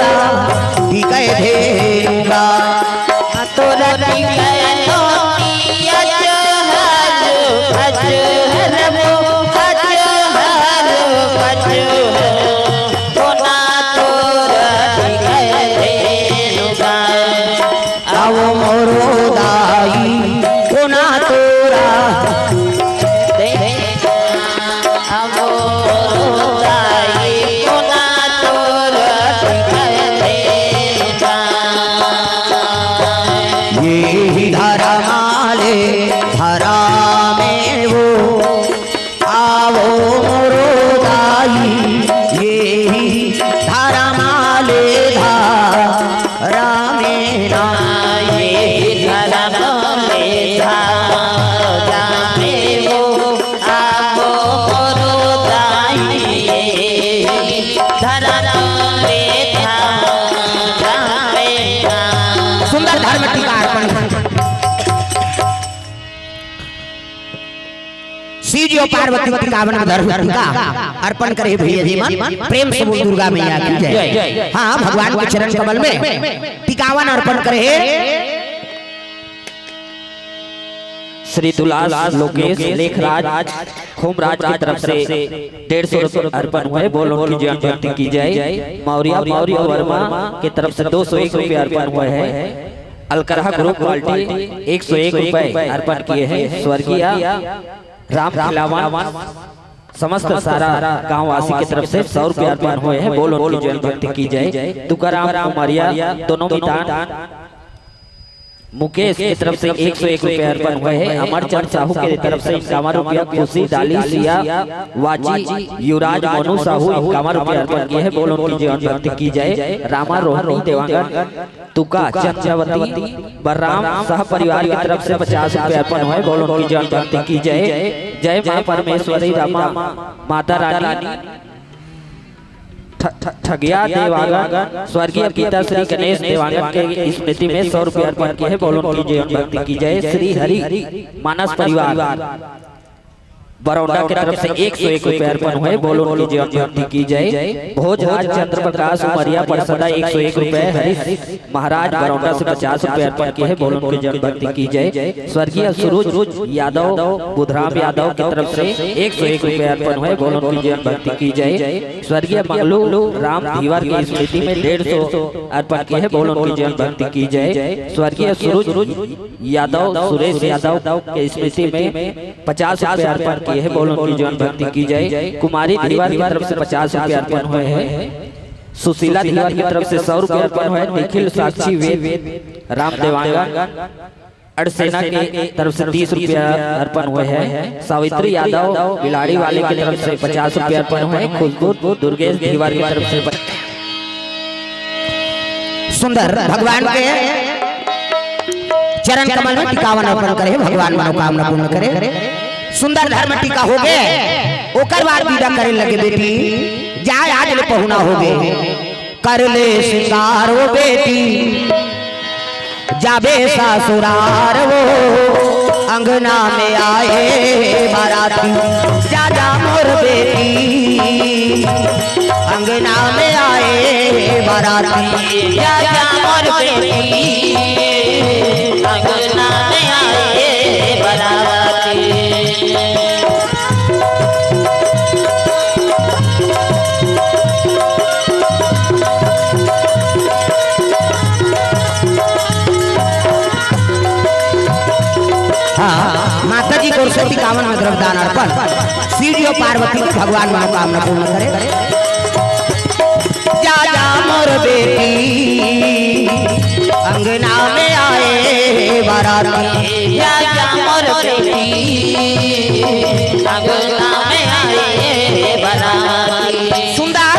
शिव जी और पार्वती टिकावन में धर टीका अर्पण करे भैया जी मन, प्रेम से बोल दुर्गा मैया की जय। हाँ, भगवान के चरण कमल में टिकावन अर्पण करे। श्री दुलास लोकेश लेखराज खोमराज की तरफ से डेढ़ सौ रुपये अर्पण हुए, बोल उनकी जय भक्ति की जय। मौर्या मौर्य वर्मा की तरफ से दो सौ एक रुपये अर्पण हुए हैं। अलकरहा ग्रुप पार्टी एक सौ एक रुपये अर्पण किए हैं। स्वर्गीय राम खिलावन समस्त सारा गांववासी की तरफ से सौ रुपये अर्पण हुए हैं, बोल उनकी जय भक्ति की जय। तुकाराम उमरिया दोनों मितान मुकेश की तरफ से एक सौ एक रुपये अर्पण हुए हैं। अमरचंद साहू की तरफ से इक्यावन रुपया, खुशी डाली सिया वाची युवराज मोनू साहू इक्यावन रुपये अर्पण किए हैं, बोल उनकी जय भक्ति की जय। रामा रोहनी देवांगन तुका चंद्रावती बलराम सह परिवार की तरफ से पचास रुपये अर्पण हुए, बोल उनकी जय भक्ति की जय। जय माँ परमेश्वरी रामा माता रानी ठ-, ठ-, ठगिया देवांगन स्वर्गीय पिता श्री गणेश देवांगन के स्मृति में सौ रुपये अर्पण किए हैं, बोल उनकी जय भक्ति की जय। श्री हरि मानस परिवार बरौंडा की तरफ से एक सौ एक रुपये अर्पण हुए, बोल उनकी जय भक्ति की जय। भोजराज चंद्र प्रकाश उमरिया परसदा एक सौ एक रुपये, हरीश महाराज बरौंडा से पचास रुपये अर्पण किए हैं, बोल उनकी जय भक्ति की जय। स्वर्गीय सुरुज यादव बुधराम यादव की तरफ से एक सौ एक रुपये अर्पण हुए, बोल उनकी जय भक्ति की जय। स्वर्गीय मंगलू राम धीवर की स्मृति में डेढ़ सौ अर्पण किए हैं, बोल उनकी जय भक्ति की जय। स्वर्गीय सुरुज यादव सुरेश यादव की स्मृति में पचास रुपये अर्पण किए हैं, बोल उनकी जय भक्ति की जय। कुमारी धीवर की तरफ से पचास रुपये अर्पण हुए हैं। सुशीला धीवर की तरफ से सौ रुपये अर्पण हुए। निखिल साक्षी वेद राम देवांगन अड़सेना की तरफ से तीस रुपया अर्पण हुए हैं। सावित्री यादव बिलाड़ी वाले की तरफ से पचास रुपया अर्पण हुए हैं। खुशबू दुर्गेश धीवर की तरफ से प- सुंदर भगवान के चरण कमल में टिकावन अर्पण करे, भगवान मनोकामना पूर्ण करे। सुंदर धर्म टीका हो गए, ओकर बाद विदा करे लगे बेटी, जाए आज ले पहुना हो गए। कर ले श्रृंगार वो बेटी, जाबे ससुरार वो, अंगना में आए बाराती, जा जा मोर बेटी, अंगना में आए बाराती, जा जा मोर बेटी, अंगना में आए बाराती। हाँ, माता जी को सरस्वती कावन में द्रव्यदान अर्पण, शिव जी और पार्वती को भगवान मनोकामना पूर्ण करे। जा जा मोर बेटी, अंगना में आए बाराती। जा जा मोर बेटी, अंगना में आए बाराती। सुंदर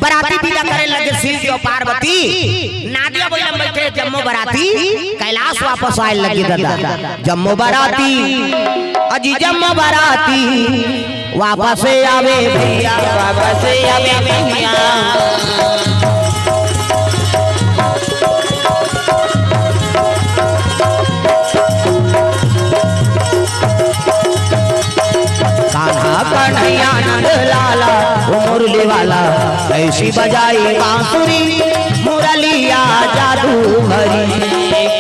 बराती विदा करे लगे शिव जी और पार्वती, नादिया बइला में बैठे जम्मो बराती कैलाश वापस आए लगे दादा। जम्मो बराती, अजी जम्मो बराती, वापस आवे भैया, वापस आवे भैया। कान्हा कन्हैया नंद लाला, वो मुरली वाला, कैसी बजाई बांसुरी, मुरलिया जादू भरी।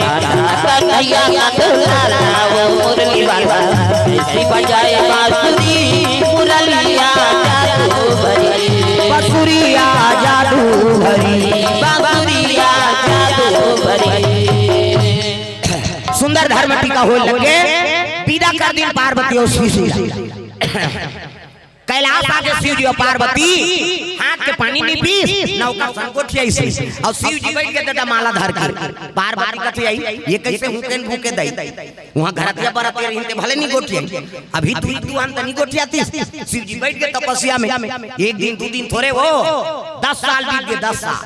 कान्हा कन्हैया नंद लाला, वो मुरली वाला, कैसी बजाई बांसुरी, मुरलिया जादू भरी। बांसुरिया जादू भरी, बांसुरिया जादू भरी। सुंदर धर्म टीका होए लगे, विदा कर दिन पार्वती और शिव जी। कैलाश आगे शिव जी और पार्वती हाथ के पानी नहीं पीस, ना ओकर संग गोठियाइस। और शिव जी बैठ के दादा माला धर के, पार्वती कथे आई, ये कैसे हुकेन भूके दई? वहाँ घरतिया बरतिया रहिन ते भले नहीं गोठियाई, अभी तू ही दुआन त नहीं गोठियातीस। शिव जी बैठ के तपस्या में, एक दिन दो दिन थोड़े वो, दस साल बीत गए, दस साल।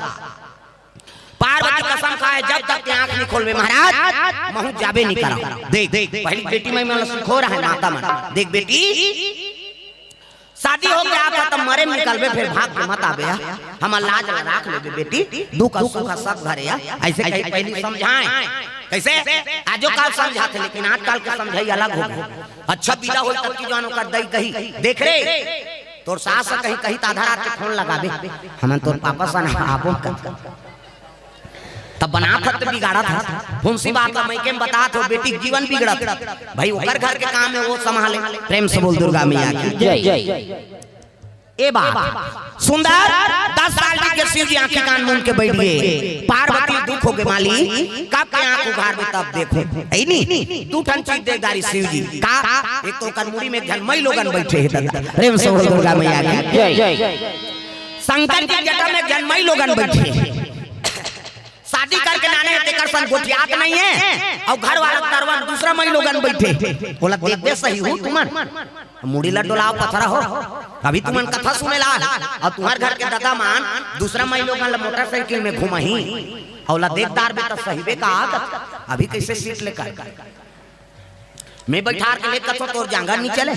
पार्वती कसम खाए, जब तक ते आंख नहीं खोलबे महाराज, महू जाबे नहीं करा। देख, देख, पहली बेटी में मन सिखो रहा है माता मन। देख बेटी, शादी हो गया था तब मरे में निकलबे, फिर भाग के मत आबे, या? हमर लाज ला राख लेबे बेटी, दुख और सुख सब घरे, या? ऐसे कही पहली समझाए। कइसे? आजो काल समझाथे, लेकिन आजकल के समझई अलग हो गे। अच्छा बिदा होई तब कि जान ओकर दई कही, "देख रे, तोर सास ह कहीं, कहीं त आधा रात के फोन लगाबे, हमन तोर पापा सन आबो कर।" तब बनात हत त बिगाड़त हत। फुंसी बात ल मइके में बतात हो, बेटी के जीवन बिगड़त। भाई, ओकर घर के काम हे, वो संभाले। प्रेम से बोल दुर्गा मैया की जय। ए बात सुंदर, दस साल बीत के शिव जी आंखी कान मूंद के बैठ गे। पार्वती दुख हो गे, माली, कब के आंख उघारबे तब देखहूं। अइ नी, दू ठन चीज दे डारिस शिव जी। का? एक तो ओकर मुड़ी में एक झन मई लोगन बइठे हे दादा। प्रेम से बोल दुर्गा मैया की जय। शंकर जी के जटा में एक झन मई लोगन बइठे हे। शादी करके लाने हे, तेकर संग गोठियात नइ हे, अउ घर वाला तरवन दूसरा मई लोगन बइठे हे। ओला देखबे सही हो तुमन, मुड़ी ला डोलाव पथरा हो। अभी तुमन कथा सुने ला, अउ तुम्हर घर के ददा मन दूसरा मई लोगन ला मोटरसाइकिल में घुमाही, अउ ओला देख डारबे त सहिबे का आदत। अभी कइसे सीट लेकर मैं बइठार के ले कथो तोर जांगर नइ चले,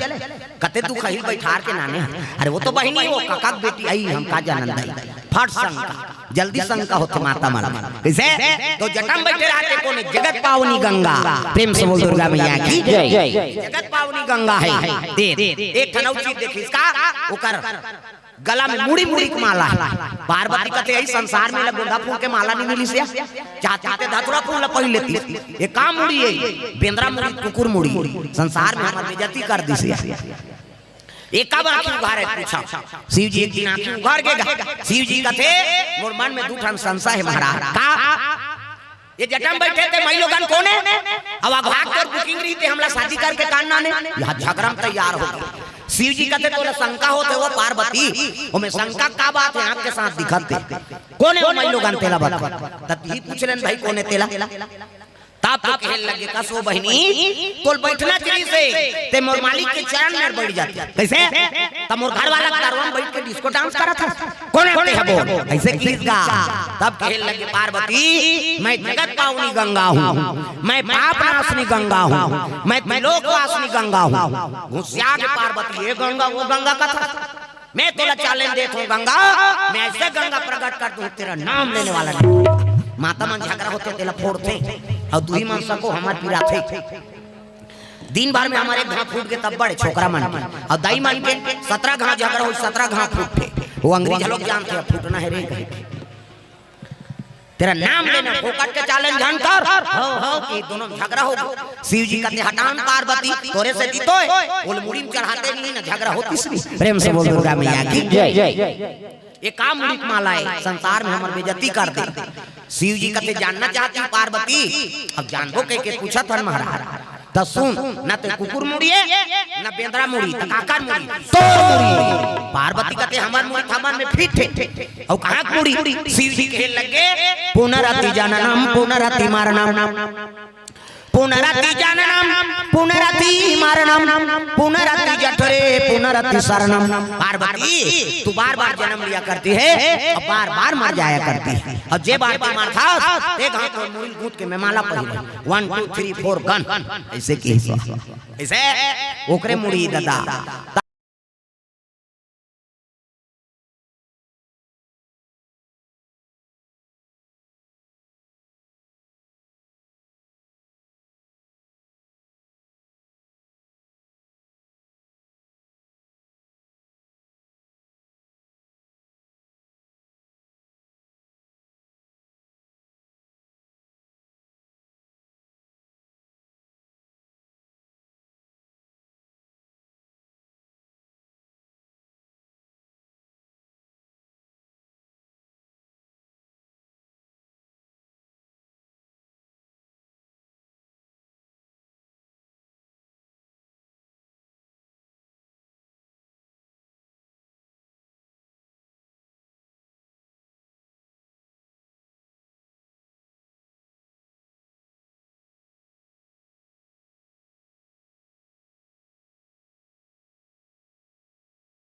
कते तू खही बइठार के लाने हे। अरे वो तो बहिनी, वो काका के बेटी अइ, हम का जानन दाई। फट शंका, जल्दी शंका होथे माता मन। कइसे? तो जटा में बइठे रहते कोन हे? जगत पावनी गंगा। प्रेम से बोल दुर्गा मैया की जय। जगत पावनी गंगा हे। दे, एक ठन अउ चीज देखिस का, ओकर गला में मुड़ी मुड़ी के माला हे। पार्वती कथे, "अइ संसार में एला गोंदा फूल के माला नइ मिलिस हे, चाहती ते धतुरा फूल ला पहिर लेतिस। ए का मुड़ी हे? बेंदरा मुड़ी, कुकुर मुड़ी। संसार में हमर बेइज्जती कर दिस हे।" ए काबर आंखी उघारे पूछा। शिव जी एक दिन आंखी उघार गे गा। शिव जी कथे, "मोर मन में दू ठन संशय हे महाराज।" का? ए जटा में बइठे ते मई लोगन कोन हे? अउ अघा के तोर booking रहिते, हमला शादी करके कान लाने, इहां झगरा में तैयार हो गे। शिव जी कथे, "तोला शंका होत हे वो पार्वती, ओमे शंका का बात हे? आंख के साथ दिखत हे। कोन हे वो मई लोगन, तेला बता।" तब इही पूछ लेन भाई, "कोन हे तेला?" तब तो कहे लगे, "कस ओ बहिनी, तोला बइठना चाहिए से, ते मोर मालिक के चरण में बइठ जाते।" कइसे? त मोर घर वाला के तरवा में बइठ के disco dance करत हस। कोन हे ते ह बोल? अइसे किहिस गा। तब कहे लगे पार्वती, "मैं जगत पावनी गंगा हूँ, मैं पाप नाशनी गंगा हूँ, मैं त्रिलोक वासिनी गंगा हूँ।" घुसिया गे पार्वती, "ए गंगा, वो गंगा कथस, मैं तोला challenge देत हूँ गंगा, मैं अइसे गंगा प्रकट कर दूँ, तेरा नाम लेने वाला नहीं।" माता मन झगरा होथे, तेला फोड़थे, अउ तुही मन सको हमर पिराथे। दिन भर में हमर एक घांव फूट गे तब बड़े छोकरा मन के, अउ दाई मन के सतरा घांव झगरा होही, सतरा घांव फूटथे। वो अंग्रेज लोग जानथे, अब फूटना हे रे कहे। "तेरा नाम लेना, फोकट के challenge झन कर।" हो, हो, कि दूनों में झगरा हो गे। शिव जी कथे, "हटा न पार्वती, तोरे से जीतोय।" ओला मुड़ी में चढ़ाते नहीं ना, झगरा होतिस नहीं। प्रेम से बोल दुर्गा मैया की जय। ए का मुड़ी के माला हे, संसार में हमर बेइज्जती कर दे। शिव जी कथे, "जानना चाहती हूँ पार्वती, अब जानबो कहिके पूछत हन महाराज। त सुन, न ते कुकुर मुड़ी हे, न बेंदरा मुड़ी, त काकर मुड़ी? तोर मुड़ी।" पार्वती कथे, "हमर मुड़ी थमन में fit हे।" अउ कहाँ के मुड़ी? शिव जी कहे लगे, "पुनरपि जननम पुनरपि मरणम, पुनरपि जननम पुनरपि मरणम, पुनरपि जठरे पुनरपि शयनम।" पार्वती, तू बार बार जन्म लिया करती है अउ बार बार मर जाया करती है, अउ जे बार तू मरथस, ते घांव तोर मुड़ी ल गूंथ के मैं माला पहिरे। One, two, three, four, gun। अइसे किहिस। अइसे ओकरे मुड़ी ददा।